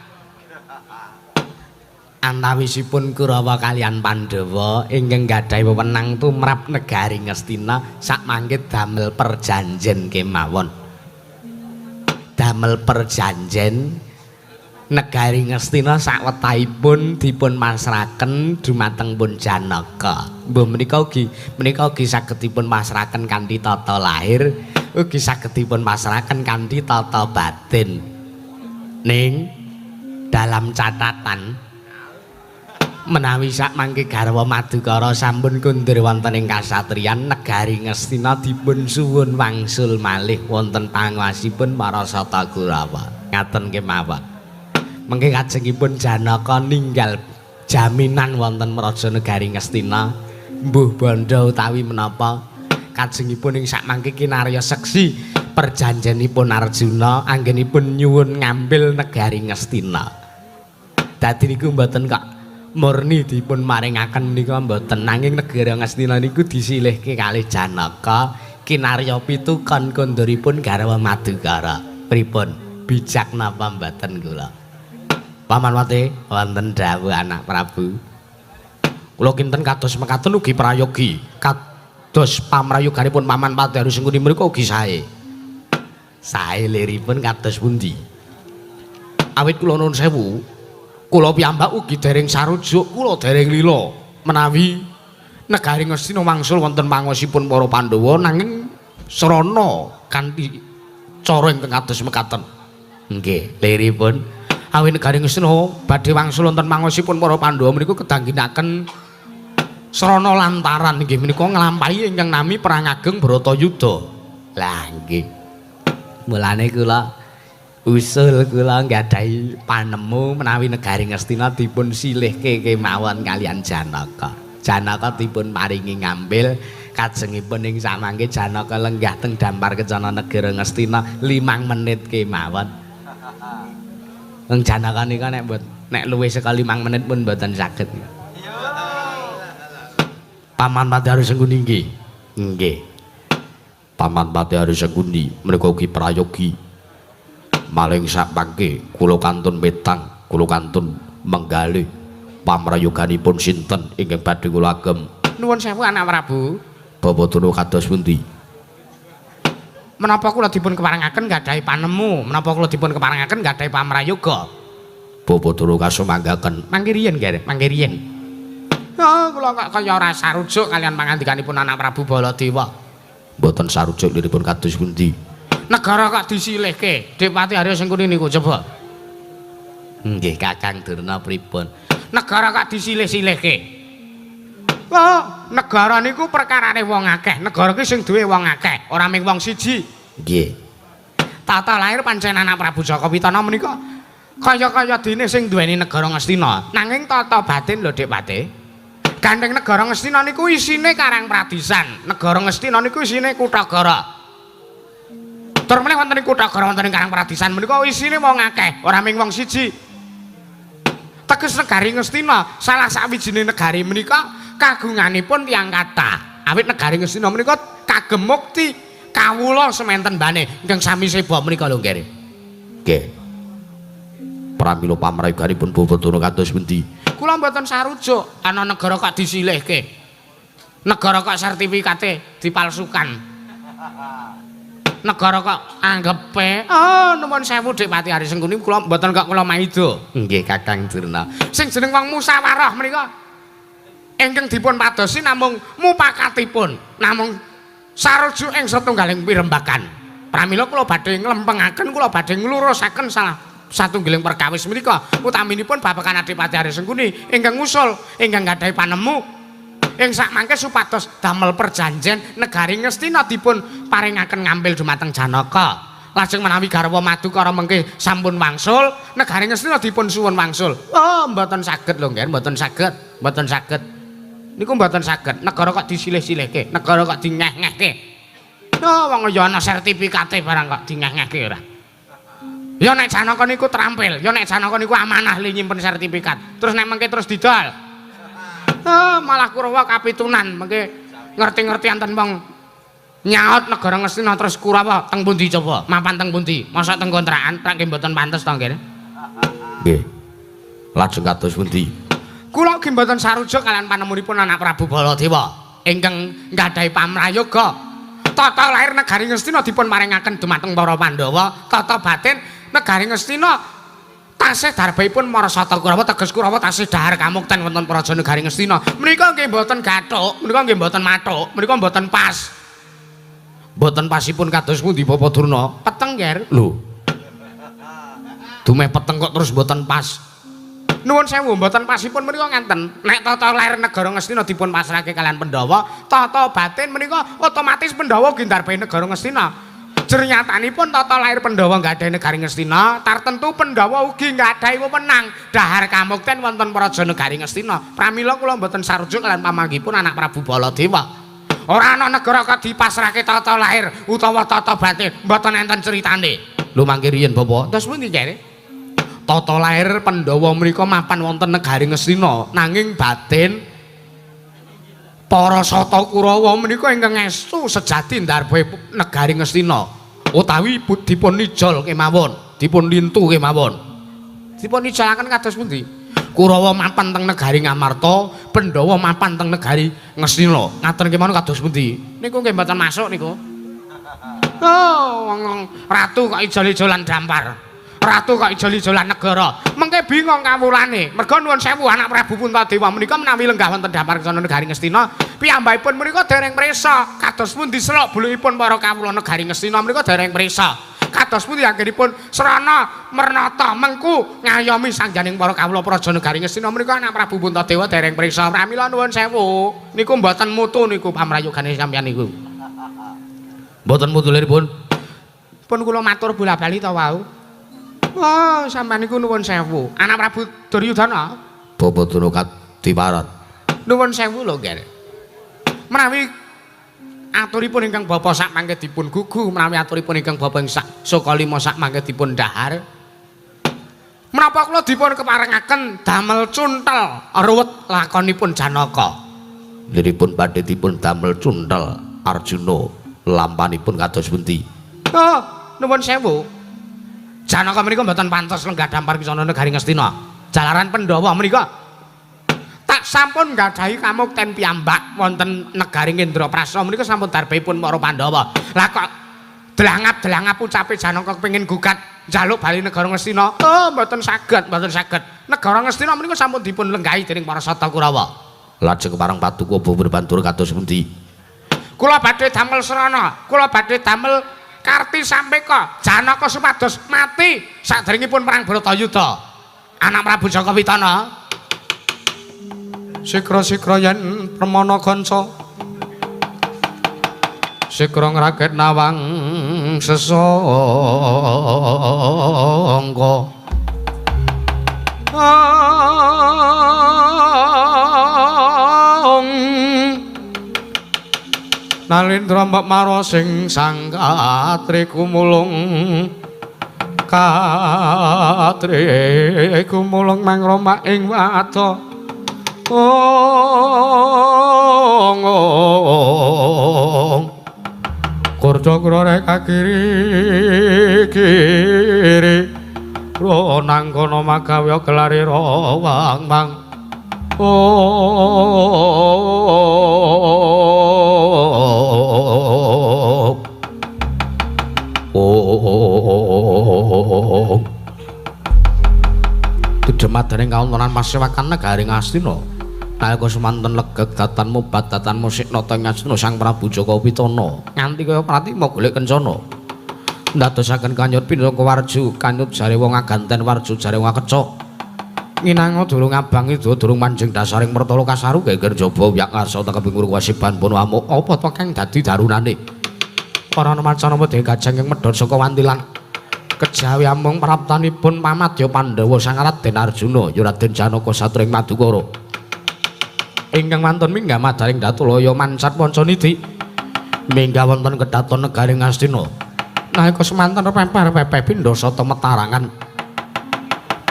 antawisipun Kurawa kalian Pandhawa ingkang gadhahi wewenang tumrap negari Ngastina sakmangke damel perjanjen kemawon. Damel perjanjen negari Ngastina sakwetahipun dipun masraken dumateng pun Janaka. Mbuh menika ugi saged dipun masraken kanthi tata lahir, ugi saged dipun masraken kanthi tata batin. Ning dalam catatan menawi sakmangke garwa Madukara sampun kundur wonten ing kasatriyan negari Ngastina dipun suwun wangsul malih wonten panguwasipun para Sata Kurawa. Ngaten kemawon. Mengke kajengipun Janaka ninggal jaminan wonten mraja negari Ngastina, mbuh bandha utawi menapa kajengipun ing sakmangke kinarya seksi perjanjenipun Arjuna anggenipun nyuwun ngambil negari Ngastina. Dadi niku mboten kok murni dipun maringaken nika mboten, nanging negara Ngastina niku disilihke kalih Janaka kinarya pitukon kondoripun garwa Madukara. Pripun bijak napa mboten kula? Paman Wate wonten dawuh anak Prabu. Kula kinten kados mekaten ugi prayogi kados pamrayoganipun Paman Pati Hari Sengkuni menika ugi sae. Sae liripun kados pundi? Awit kula nuwun sewu, kula piyambak ugi dereng sarujuk, kula dereng lila menawi negari Ngastina wangsul wonten pangosipun para Pandhawa nanging srana kanthi cara ingkang kados mekaten. Nggih, liripun awit negari Ngastina badhe wangsul wonten pangosipun para Pandhawa menika kedangginaken srana lantaran inggih menika nglampahi ingkang nami perang ageng Bharatayuda. Lah nggih. Mulane kula usul kula nggadahi panemu menawi negari Ngastina dipun silihke kemawon kalian Janaka. Janaka dipun paringi ngambil kajengipun ing samangke Janaka lenggah teng dampar kencana negara Ngastina 5 menit kemawon. Wong Janaka nika nek nek luwih saka 5 menit pun mboten saged. Paman Pati Hari Sengkuni nggih. Nggih. Paman Pati Hari Sengkuni menika ugi prayogi. Maling sakmangke kula kantun metang, kula kantun menggalih pamrayoganipun sinten ingkang badhe kula agem. Nuwun sewu anak Prabu. Bapak Durna kados pundi? Menapa kula dipun keparengaken gadhahi panemu, menapa kula dipun keparengaken gadhahi pamrayoga? Bapak Durna kasumanggaken. Mangke riyen, Ger, mangke riyen. Oh, kula kok kaya ora sarujuk kalian pangandikanipun anak Prabu Baladewa. Mboten sarujuk liripun kados pundi? Negara kok disilihke, Depati Arya Sengkuni niku coba. Nggih, Kakang Durna pripun? Negara kok disilih-silihke. Oh, negara niku perkarane wong akeh. Negara ki sing duwe wong akeh, ora mung wong siji. Nggih. Tata lahir pancen anak Prabu Jaka Pitana menika kaya-kaya dene sing duweni negara Ngastina. Nanging tata batin lho, Dik Pati. Gandeng negara Ngastina niku isine Karang Pradisan. Negara Ngastina niku isine Kutagara. Tur meneh wonten ing Kutagara wonten ing Karang Pradisan menika isine wong akeh, ora mung wong siji. Teges negari Ngastina, salah sawijine negari menika kagunganipun tiyang kathah. Awit negari Ngastina menika kagem mukti kawula sementen bane ingkang sami seba menika lho nggih. Nggih. Pramila pamrayoganipun Bapak Durna kados pundi? Kula mboten sarujuk ana negara kok disilihke. Negara kok sertifikate dipalsukan. Negara kok anggepe, oh nuwun sewu Dik Pati Hari Sengkuni kula mboten kok kula maida. Nggih Kakang Durna. Sing jeneng wong musyawarah menika ingkang dipun padosi namung mupakatipun, namung sarujuk ing satunggaling pirembagan. Pramila kula badhe nglempengaken, kula badhe nglurusaken salah satunggiling perkawis menika utaminipun babagan Adipati Hari Sengkuni ingkang ngusul ingkang gadhahi panemu ing sakmangke supados damel perjanjen negari Ngastina dipun paringaken ngambil dumateng Janaka. Lajeng menawi garwa Madukara mengke sampun wangsul, negari Ngastina dipun suwun wangsul. Oh, mboten saged lho nggih, mboten saged, mboten saged. Niku mboten saged. Negara kok disilih-silihke, negara kok dingeh-ngehke. Oh, wong ya ana sertifikate barang kok dingeh-ngehke ora. Ya nek Janaka niku terampil, ya nek Janaka niku amanah li nyimpen sertifikat. Terus nek mengke terus didol. Oh, malah Kurawa kapitunan mengke ngerti-ngerti enten wong Nyaut negara Ngastina terus Kurawa teng pundi coba? Mapan teng pundi? Mosok teng kontrakan prak nggih mboten pantes to nggih.
Nggih. Lajeng kados pundi?
Kula nggih mboten sarujuk kalian panemunipun anak Prabu Baladewa ingkang nggadahi pamrayoga. Tata lahir negari Ngastina dipun paringaken dumateng para Pandhawa, tata batin negari Ngastina tasih darbahipun para Sata Kurawa, teges Kurawa tasih dhahar kamukten wonten praja negari Ngastina. Menika nggih mboten gathuk, menika nggih mboten mathuk, menika mboten pas.
Mboten pasipun kados pundi Bapak Durna?
Peteng, Ger.
Lho. Dumeh peteng kok terus mboten pas.
Nuwun sewu, mboten pasipun menika ngenten. Nek tata lahir negara Ngastina dipun pasrahke kalian Pandhawa, tata batin menika otomatis Pandhawa ugi ndarbahi negara Ngastina. Jernyatanipun tata lahir Pandhawa nggadahi negari Ngastina, tartentu Pandhawa ugi nggadahi wewenang dhahar kamukten wonten praja negari Ngastina. Pramila kula mboten sarujuk kalian pamanggihipun anak Prabu Baladewa. Ora ana negara kok dipasrahke tata lahir utawa tata batin, mboten enten critane.
Lho mangke riyen Bapak,
terus pundi kene?
Tata lahir Pandhawa menika mapan wonten negari Ngastina, nanging batin para Sata Kurawa menika ingkang estu sejati ndarbahe negari Ngastina utawi dipun nijol kemawon, dipun lintu kemawon.
Dipun nijolaken kados pundi?
Kurawa mapan teng negari Ngamarta, Pandhawa mapan teng negari Ngastina. Ngaten kemawon kados pundi?
Niku nggih mboten masuk niku. Oh, wong ratu kok ijol-ijolan dampar. Ratu kok ijol-ijolan negara. Mengke bingung kawulane. Merga nuwun sewu anak Prabu Puntadewa menika menawi lenggah wonten dampar kencana negari Ngastina, piyambakipun menika dereng prisa. Kados pundi selok bulukipun para kawula negari Ngastina menika dereng prisa. Kados pundi anggenipun srana mernata mengku ngayomi sangjaning para kawula praja negari Ngastina menika anak Prabu Puntadewa dereng prisa. Pramila nuwun sewu niku mboten mutu niku pamrayogane sampeyan niku.
Mboten mutu liripun.
Pun kula matur bola-bali ta wau. Oh, sampeyan niku nuwun sewu. Anak Prabu Duryudana.
Bapak Durna kadiparan.
Nuwun sewu lho, Nger. Menawi aturipun ingkang bapa sak mangke dipun gugu, menawi aturipun ingkang bapa ing sak Sukalima sak mangke dipun dhahar. Menapa kula dipun keparengaken damel cuntel ruwet lakonipun Janaka.
Liripun badhe dipun damel cuntel Arjuna lampanipun kados pundi?
Oh, nuwun sewu. Janaka menika mboten pantes lenggah dampar kencana negari Ngastina. Jalaran Pandhawa menika tak sampun nggadahi kamukten piyambak wonten negari Indraprasta menika sampun darbahipun para Pandhawa. Lah kok delangap-delangap ucape Janaka kepengin gugat njaluk bali negara Ngastina. Oh, mboten saged, mboten saged. Negara Ngastina menika sampun dipun lenggahi dening para Sata Kurawa.
Lajeng kepareng paduka berbantur kados pundi?
Kula badhe damel srana, kula badhe damel Karti Sampeka Janaka supados mati saderengipun perang Bharatayuda. Anak Prabu Jaka Witana.
Sikra-sikra yen permana kanca sikra ngraket nawang sesangka. Nalindra mbak maro sing sang katri kumulung katri kumulung mangroma ing wado. Ong kurca reka kiri kiri ro nang kono magawe gelare rawang mang. Oh, Tujemadane kawontenan pasewakan negari Ngastina. Nalika semanten legeg datan mubat datan musik nata Ngastina Sang Prabu Jaka Witana nganti kaya pratima golek kencana. Ndadosaken kanyut pinaka warju, kanyut jare wong aganten warju jare wong akecok. Nginanga durung abang itu durung manjing dasaring mertala kasaru geger jaba wiyak ngarsa tekeping wasiban pun amuk apa to kang dadi darunane. Para macana medhe gajeng ing medhot saka wantilan kejawi amung praptanipun pamadya Pandhawa Sang Raden Arjuna ya Raden Janaka satring Madukara ingkang wantun minggah madaring Datulaya mancat Pancaniti minggah wonten kedaton negari Ngastina. Nalika semanten pepeh-pepeh pindha sata metarangan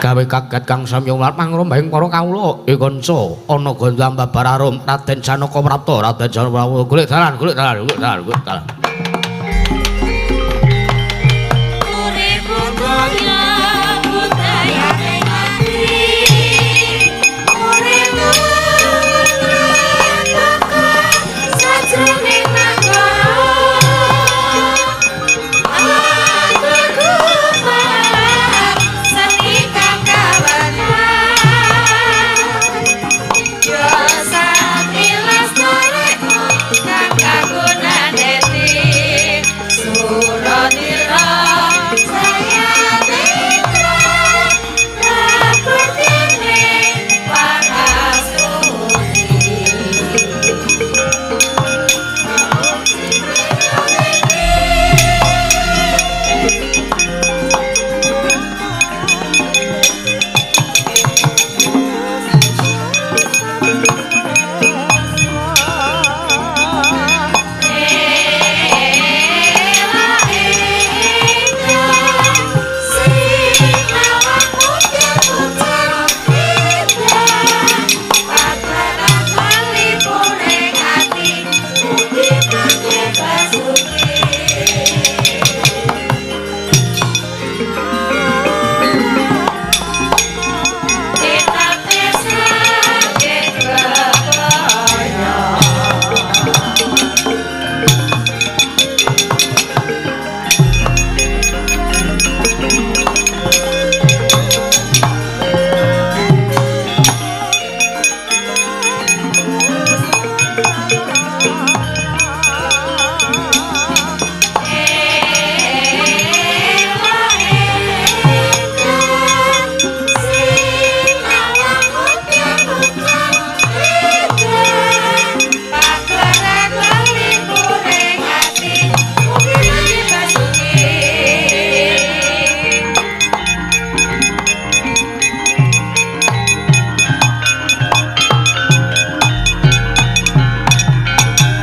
gawe kaget kang samya mangrombaing para kawula e kanca ana gondang babar arum Raden Janaka prapta Raden Janaka golek dalan golek dalan golek dalan golek dalan.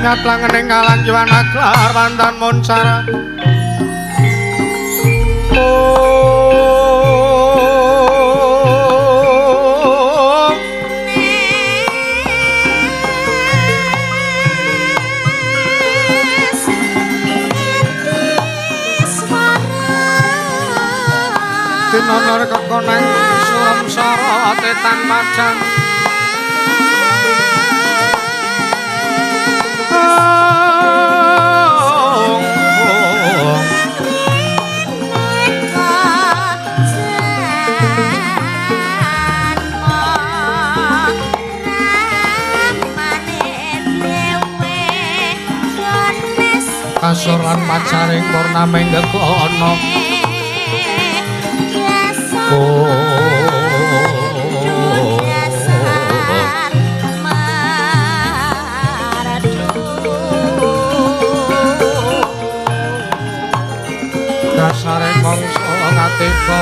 Nyat langening kalang jiwana klar pantan moncara. Tinonor kekonang suram sorote tan macam. Kasur lan pacaring purnaming gegono. Dasare mangsa ngatiba.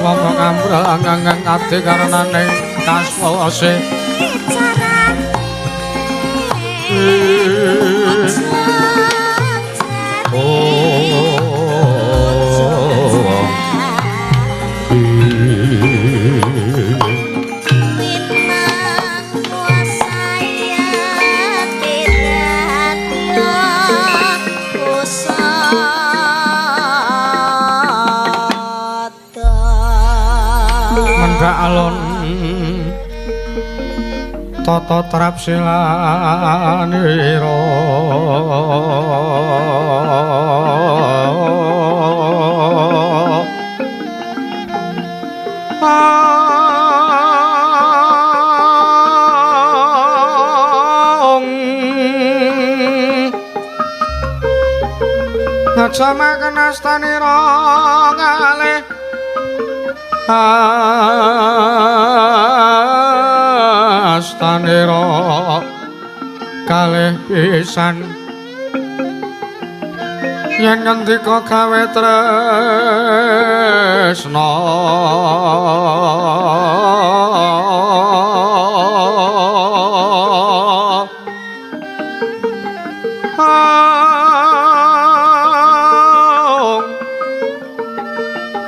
Wong ngambrang ngangang ati karenane kaswase. Alon tata trapsilanira ngajama kenastanira ngalih astanira kalih pisan yen ngendika gawe tresna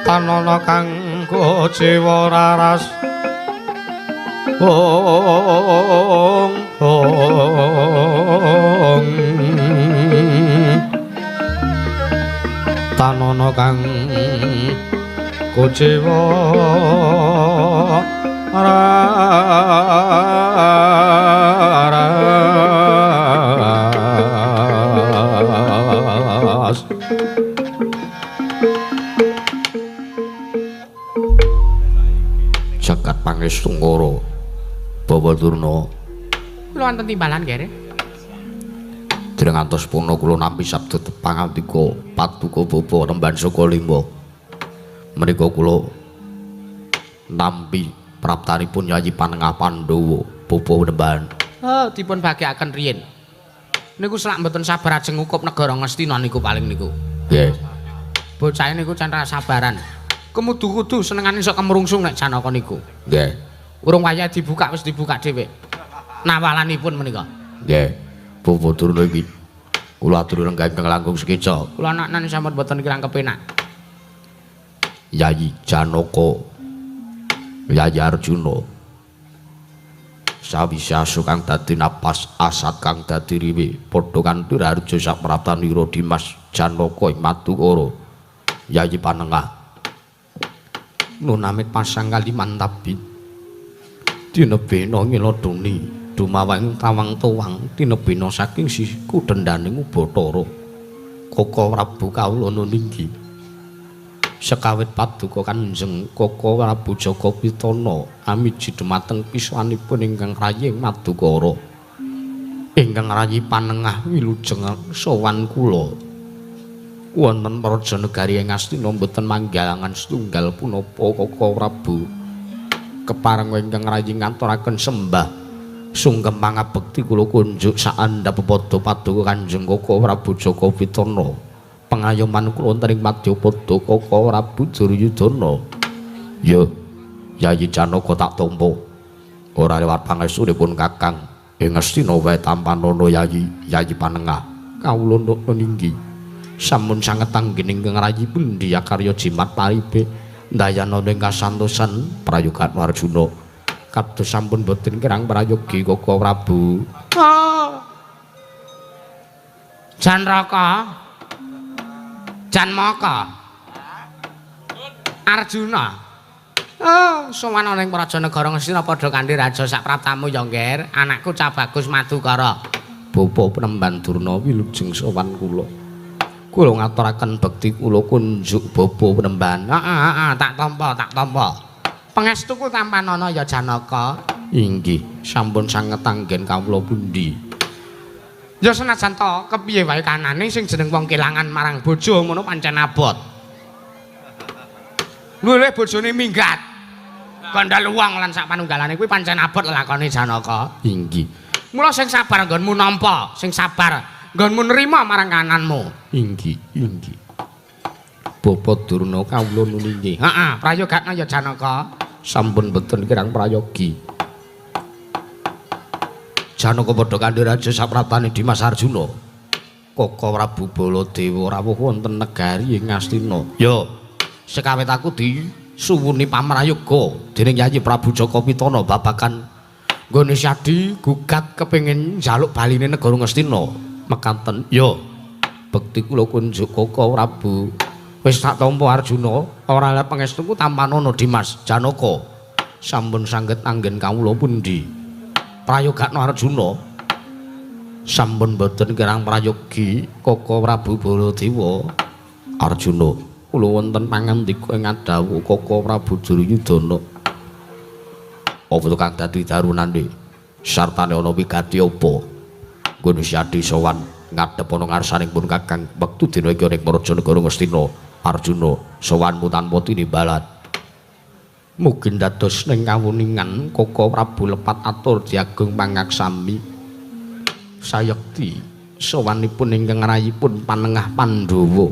tanana kang jiwa raras ong ong tanana kang kuciwa raras. Jagat Pangestungkara Bawa Durna.
Kula wonten timbalan nggih.
Dereng ngantos purna kula nampi sabda pangandika paduka bapa Remban Sukalima. Menika kula nampi praptanipun Yayi Panengah Pandhawa Bapa Remban.
Oh, dipun bagiaken riyin. Niku selak mboten sabar ajeng ngukup negara Ngastina niku paling niku.
Nggih.
Bocah niku can sabaran. Kemudu-kudu senengane sok kemrungsung nek Janaka niku.
Nggih.
Urung wayahe dibuka wis dibuka dhewe. Nawalanipun menika.
Nggih. Bapak Durna iki kula aturi lenggah ingkang langkung sekeca.
Kula anak-anak sampun mboten kirang kepenak.
Yayi Janaka, Yayi Arjuna. Sawise asu kang dadi napas, asat kang dadi riwi, padha kanthi raharja sapraptanira Dimas Janaka ing Madukara. Yayi Panengah nunamit pasang kaliman tabi tinebena ngiladuni dumawang tawang tuwang tinebena saking siku dendaning Ubathara. Koko Prabu kawula nuninggi sekawit paduka Kanjeng Koko Prabu Jaka Pitana amiji dumateng piswanipun ingkang rayi ing Madukara. Ingkang rayi Panengah wilujeng sowan kula. Wonten praja negari ing Astina mboten manggalangan setunggal punapa Koko Prabu. Kepareng ingkang rayi ngaturaken sembah sungkem pangabekti kula kunjuk saandhap pepada paduka Kanjeng Koko Prabu Jaka Pitana. Pengayoman kula wonten ing madyapada Koko Prabu Duryudana. Ya, Yayi Janaka tak tampa. Ora lewat pangestunipun Kakang ing Astina wae tampanana Yayi, Yayi Panengah. Kawula nduk ninggi. Sampun sanget anggen ingkang rayi pundi akarya jimat paribe ndayana ing kasantosan prayogan Arjuna. Kados sampun boten kirang prayogi Koko Prabu.
Oh. Janraka Janmaka Arjuna. Oh, sowan ana ing praja negara Ngastina padha kanthi raja sapraptamu ya, Ngger. Anakku Cah Bagus Madukara.
Bapa Penemban Durna wilujeng sowan kula. Kula ngaturaken bekti kula kunjuk Bapa Penemban.
Heeh, heeh, tak tampa, tak tampa. Pangestuku tampanana ya Janaka.
Inggih, sampun sanget anggen kawula pundi.
Ya senajan to kepiye wae kanane sing jeneng wong kelangan marang bojo ngono pancen abot. Luwih bojone minggat. Kandhal wong lan sak panunggalane kuwi pancen abot lelakone Janaka.
Inggih.
Mula sing sabar nggonmu nampa, sing sabar nggonmu nrima marang kananmu.
Inggih, inggih. Bapa Durna kawula nuninggi.
Heeh, prayogakna ya Janaka.
Sampun boten kirang prayogi. Janaka padha kanthi raja sapraptane Dimas Arjuna. Koko Prabu Baladewa rawuh wonten negari ing Astina. Ya, sekawit aku disuwuni pamrayoga dening Yayi Prabu Jaka Pitana babagan nggone Syadi gugat kepengin njaluk baline negara Ngastina. Mekaten, ya, bekti kula kunjuk Koko Prabu. Wis tak tampa Arjuna, ora lep pangestuku tampanana Dimas Janaka. Sampun sanget anggen kawula pundi? Prayogakna Arjuna. Sampun boten kirang prayogi Koko Prabu Baladewa. Arjuna, kula wonten pangandika ing adhawuh Koko Prabu Duryudana. Apa to kang dadi darunane? Sartane ana wigati apa? Nggone Syadi sowan ngadhep ana ngarsaning pun Kakang wektu dina iki ana ing praja negara Ngastina. Arjuna, sowanmu tanpa tinimbalan. Mugi dados ning kawuningan Koko Prabu lepat atur diagung pangaksami. Sayekti sowanipun ingkang rayipun Panengah Pandhawa.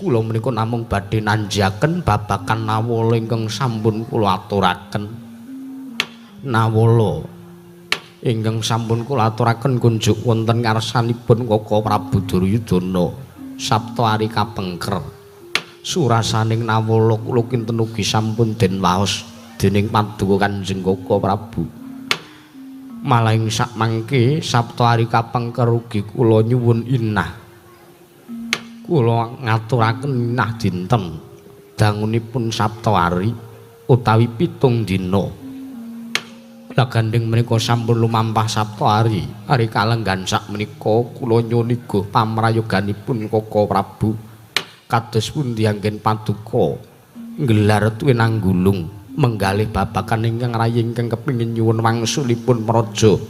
Kula menika namung badhe nanjaken babagan nawala ingkang sampun kula aturaken. Nawala ingkang sampun kula aturaken kunjuk wonten ngarsanipun Koko Prabu Duryudana Sapta Ari kapengker. Surasaning nawala kula kinten ugi sampun den waos dening paduka Kanjeng Koko Prabu. Malah ing sakmangke Sapta Ari kapengker ugi kula nyuwun inah. Kula ngaturaken inah dinten dangunipun Sapta Ari utawi 7 dina. Lah gandeng menika sampun lumampah Sapta Ari, ari kalenggan sakmenika kula nyuwun iguh pamrayoganipun Koko Prabu. Kados pundi anggen paduka nggelar tuwinanggulung menggalih babagan ingkang rayi ingkang kepingin nyuwun wangsulipun praja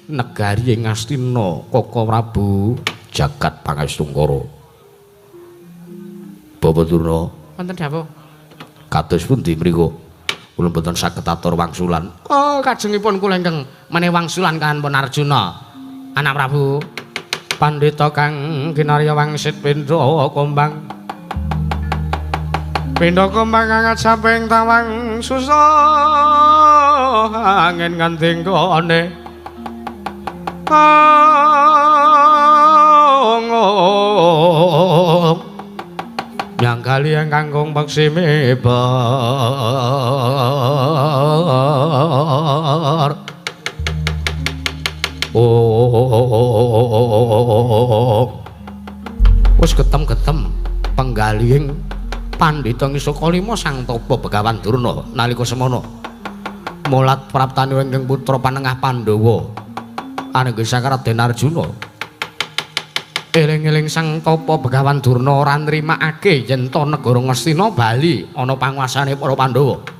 negari ing Astina Koko Prabu jagat pangestungkara. Bapa Durna
wonten dawuh.
Kados pundi mriku? Kula mboten saged atur wangsulan.
Oh, kajengipun kula ingkang menehi wangsulan kaliyan pun Arjuna. Anak Prabu Pandhita kang kinarya wangsit pindha kombang. Pindha kombang angat samping tawang susah angin nganti nggone. Nyangkali ingkang peksi mebah.
Oh, wis getem-getem penggalihing pandhita Ngisaka Lima Sang Tapa Begawan Durna nalika semana mulat praptane ingkang putra panengah Pandhawa anengga Sang Raden Arjuna. Eling-eling Sang Tapa Begawan Durna ora nrimakake yen to negara Ngastina bali ana panguasane para Pandhawa.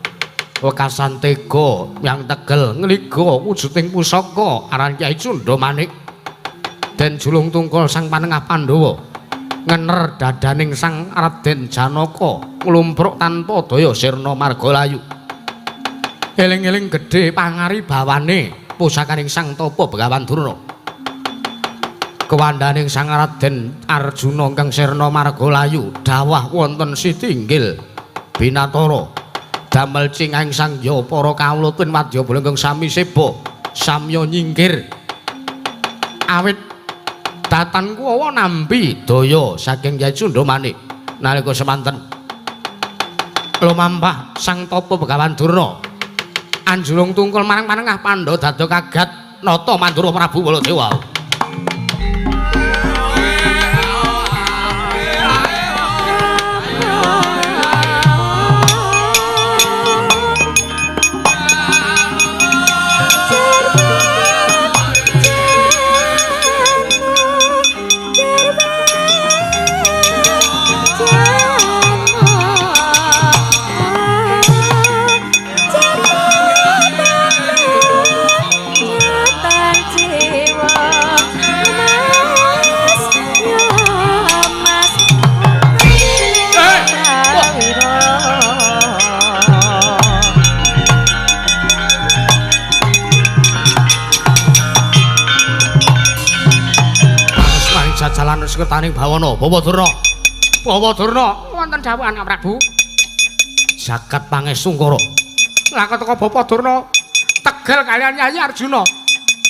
Wekasan tega yang tegel ngliga wujuding pusaka aran Kyai Cundha Manik den julung tungkul sang panengah Pandhawa ngener dadaning Sang Raden Janaka nglumpruk tanpa daya sirna marga layu. Eling-eling gedhe pangari bawane pusakaning Sang Tapa Begawan Durna. Kewandaning Sang Raden Arjuna ingkang sirna marga layu dawah wonten sitinggil binatara damel cingahing sangya para kawula tuwin wadyabala ingkang sami seba samya nyingkir awit datan kuwawa nampi daya saking Kyai Cundha Manik. Nalika semanten lumampah Sang Tapa Begawan Durna anjulung tungkul marang panengah Pandhawa dada kagat nata mandura Prabu Baladewa. Jalan sekretaning bawana Bawa Durna. Bawa Durna wonten dawuhan Prabu. Jagat Pangestungkara. Lah teka Bapak Durna tegel kalian Yayi Arjuna.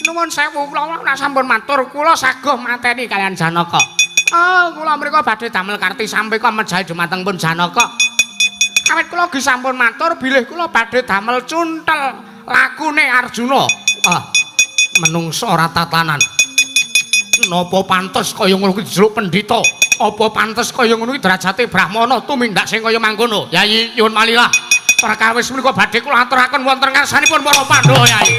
Nuwun sewu kula nek sampun matur kula saguh mateni kalian Janaka. Oh, kula mriku badhe damel karti sampeka mejahi dumateng pun Janaka. Awit kula nggih sampun matur bilih kula badhe damel cuntel lakune Arjuna. Ah, menungso ora tatanan. Napa pantes kaya ngono kuwi dijeluk pendhita? Apa pantes kaya ngono kuwi derajate brahmana tumindak sing kaya mangkono? Yayi nyuwun malilah. Perkawis menika badhe kula aturaken wonten ngarsanipun para Pandhawa, Yayi.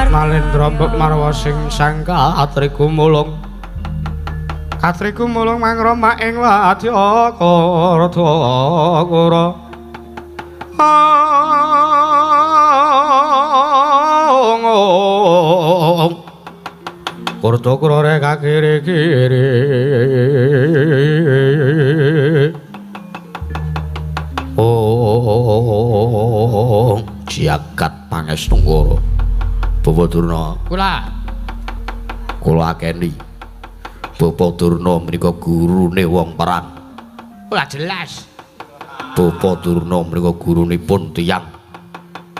Nalendra mbok marwa sing sangka atriku mulung. Katriku mulung mangroma ing wadya kara. Kurta reka kiri-kiri. Oh, jagat Pangestungkara. Bapak Durna. Kula. Kula akeni. Bapak Durna menika gurune wong perang. Ora jelas. Bapak Durna menika gurunipun tiyang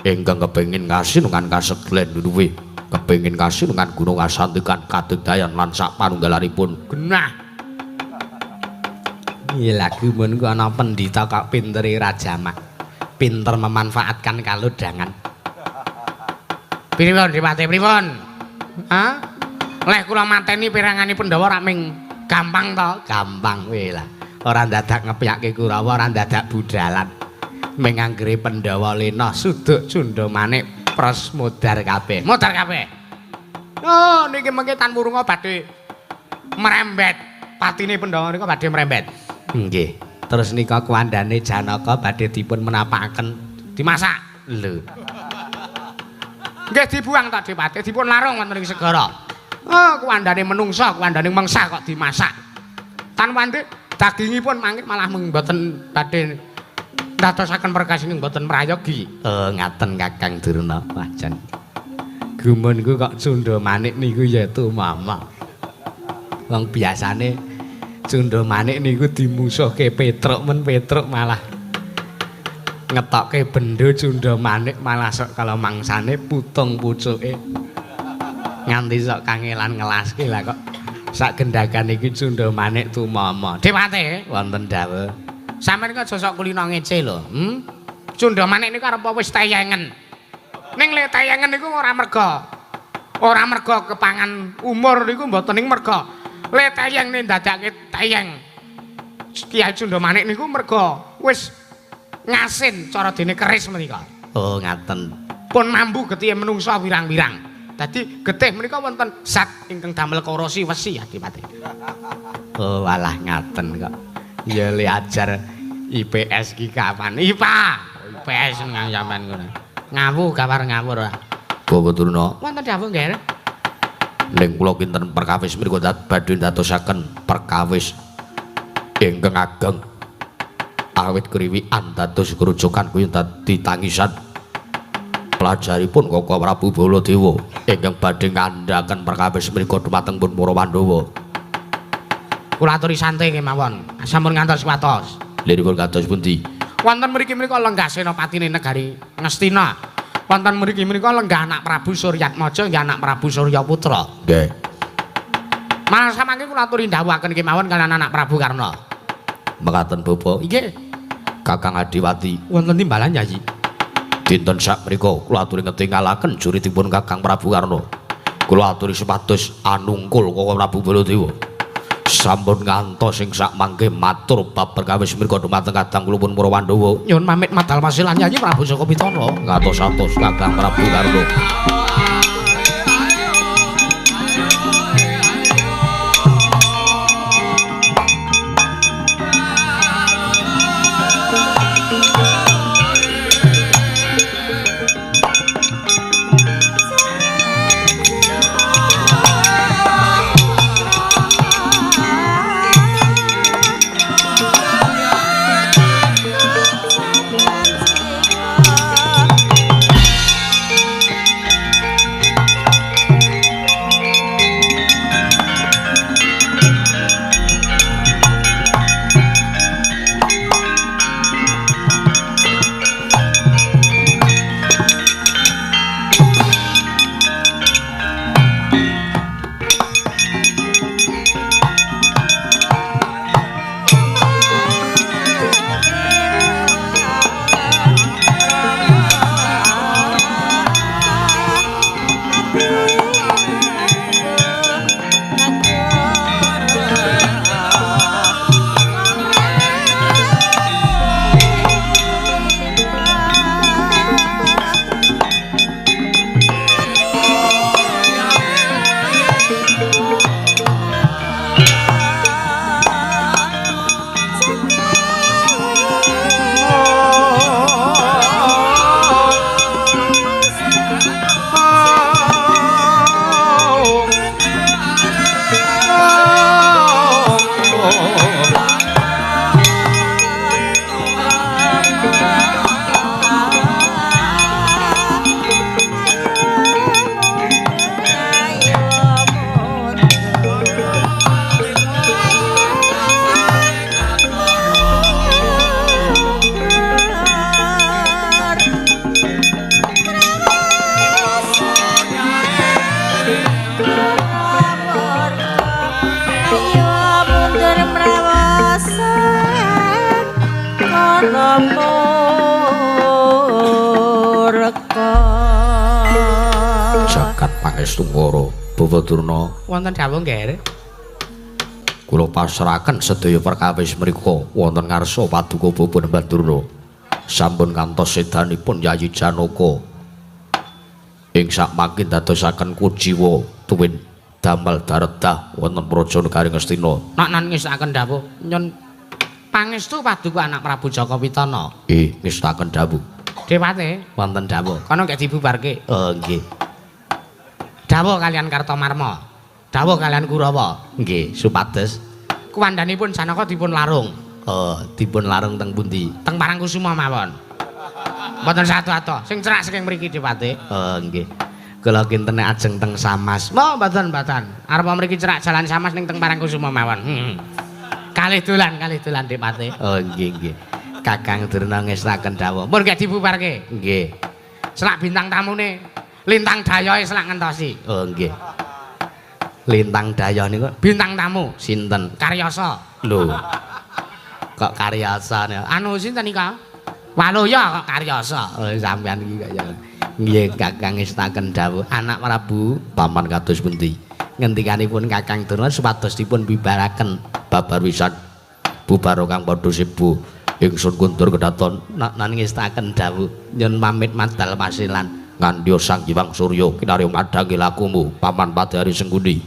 ingkang kepengin kasinungan kasedlen luwih, kepengin kasinungan gunung kasantikan kadedayan lan sak panunggalanipun. Genah.
Iya lagu mun ku ana pendhita kok pintere Raja Mak. Pinter memanfaatkan kalodhangan. Pripun Dipate pripun? Hah? Leh kula mateni pirangane Pandhawa rak ming gampang to? Gampang kowe lah. Ora ndadak ngepyake Kurawa, ora ndadak budalan. Ming anggere Pandhawa lena suduk cundha manik pres modar kabeh. Modar kabeh. Oh niki mengke tan wurunga badhe merembet. Patine Pandhawa nika badhe merembet. Nggih. Terus nika kuwandane Janaka badhe dipun menapakaken dimasak. Lho. Nggih dibuang ta Dipate, dipun larung wonten ing segara. Oh, kuwandane menungsa, kuwandane mengsa kok dimasak. Tan wande dagingipun mangke malah mboten badhe ndadosaken perkawis ing mboten prayogi. Oh, ngaten Kakang Durna. Wah jan. Gumunku kok cundha manik niku ya tumama. Wong biasane cundha manik niku dimusuhke Petruk, men Petruk malah ngetokke bendho cundha manik malah sok kalau mangsane putung pucuke. Nganti sok kangelan ngelaske lah kok sak gendakan iki cundha manik tumama. Dewate wonten dawuh. Sampeyan kok aja sok kulino ngece lho, Cundha manik niku arep wis teyengen. Ning le teyengen niku ora merga kepangan umur niku mboten ning merga le teyeng ne ndadake teyeng. Kiai Cundha Manik niku merga wis ngasin cara dene keris menika. Oh ngaten. Pun mambu getihe menungsa wirang-wirang. Dadi getih menika wonten zat ingkang damel korosi wesi Adipati. Oh walah ngaten kok. Ya le ajar IPS ki kapan? IPA. IPS nang sampean ngono. Ngawu gawar ngawur ora.
Bapak Durna.
Wonten dawuh nggih.
Ning kula kinten perkawis mriku badhe ndadosaken perkawis ingkang ageng. Awit kriwikan dados kerujukan kuwi dadi tangisan. Pelajaripun Koko Prabu Baladewa ingkang badhe ngandhaken perkawis mriku dumateng pun para Pandhawa.
Kula aturi santai kemawon. Sampun ngantos watos.
Liripun kados pundi?
Wonten mriki menika lenggah senopatine negari Ngastina. Wonten mriki menika lenggah anak Prabu Suryatmaja nggih anak Prabu Suryaputra.
Nggih.
Malah samangke kula aturi ndhawuhaken kemawon kaliyan anak Prabu Karna.
Mekaten Bapak.
Nggih.
Kakang Adiwati.
Wonten timbalan Yayi.
Dinten sak mriku kula aturi ngetingalaken juritipun Kakang Prabu Karna. Kula aturi supados anungkul Koko Prabu Baladewa. Sampun ngantos sing sak mangke matur bab perkawis mriku dumateng kadang kula pun para Pandhawa.
Nyuwun pamit madal wasilan Yayi Prabu Jaka Pitana.
Ngatos-atos Kakang Prabu Karna.
Murka.
Jagat pangestu ngara Bapak Durna.
Wonten dawuh nggih.
Kula pasrahaken sedaya perkawis mriku wonten ngarsa paduka Bapak Durna. Sampun kantos sedanipun Yayi Janaka. Ing sakmangkin dadosaken kuciwa tuwin damel daredah wonten Praja Negari Ngastina.
Nak nan ngestokaken dawuh nyun pangestu paduka anak Prabu Jaka Pitana.
Nggih, ngestokaken dawuh.
Dewate
wonten dawuh.
Kono gek dibubarke.
Oh nggih.
Dawuh kalian Kartomarma. Dawuh kalian Kurawa.
Nggih, supados
kuwandhanipun Janaka dipun larung.
Oh, dipun larung teng pundi?
Teng Parangkusuma mawon. Mboten satu-atu, sing cerak saking mriki Dewate.
Oh nggih. Kula kinten ajeng teng Samas.
Mo mboten mboten. Arep mriki cerak jalan Samas ning teng Parangkusuma mawon. Kalih dolan Dewate.
Oh nggih nggih. Kakang Durna ngestaken dawuh.
Mun gek dibubarke.
Nggih.
Selak bintang tamune lintang dayohe selak ngentosi.
Oh nggih. Lintang dayoh niku
bintang tamu
sinten?
Karyasa.
Lho. Kok Karyasa?
Anu sinten nika? Waluya kok Karyasa.
Oh sampean iki kaya. Nggih Kakang ngestaken dawuh anak Prabu paman kados pundi? Ngendikanipun Kakang Durna supados dipun bibaraken babar wisan bubar kang padha sibu ingsun kundur kedaton nak ngestaken dawuh nyun pamit madal pasilan ngandya Sang Hyang Surya kinarya madhangi lakumu paman Padari Sengkuni.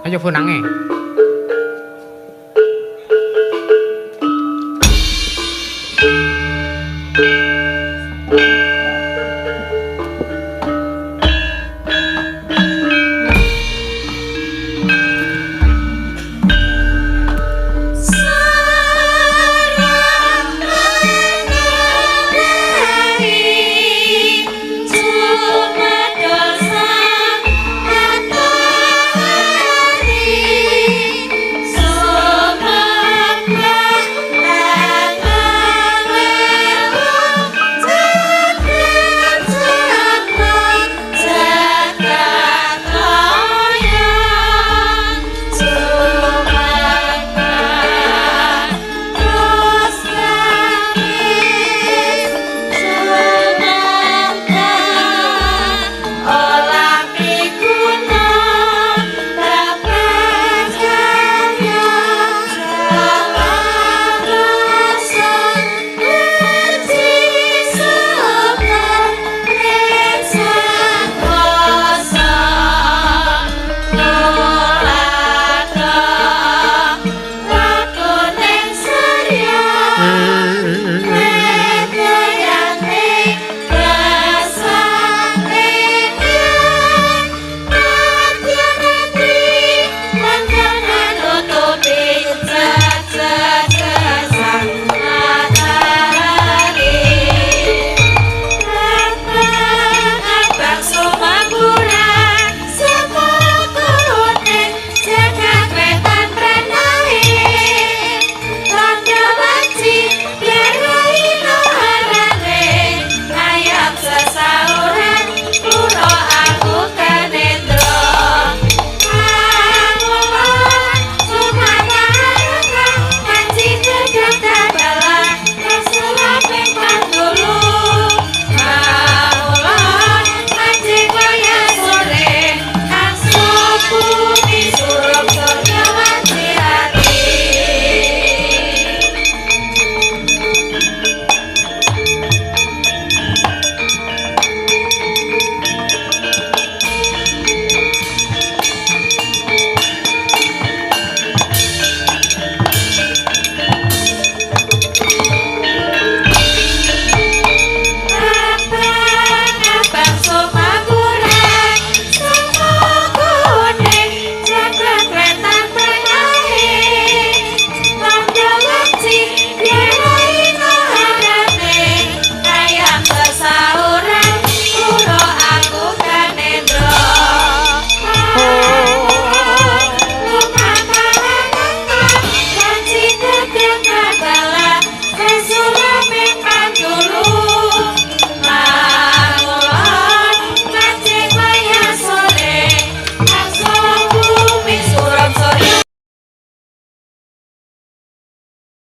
Ayo bonange.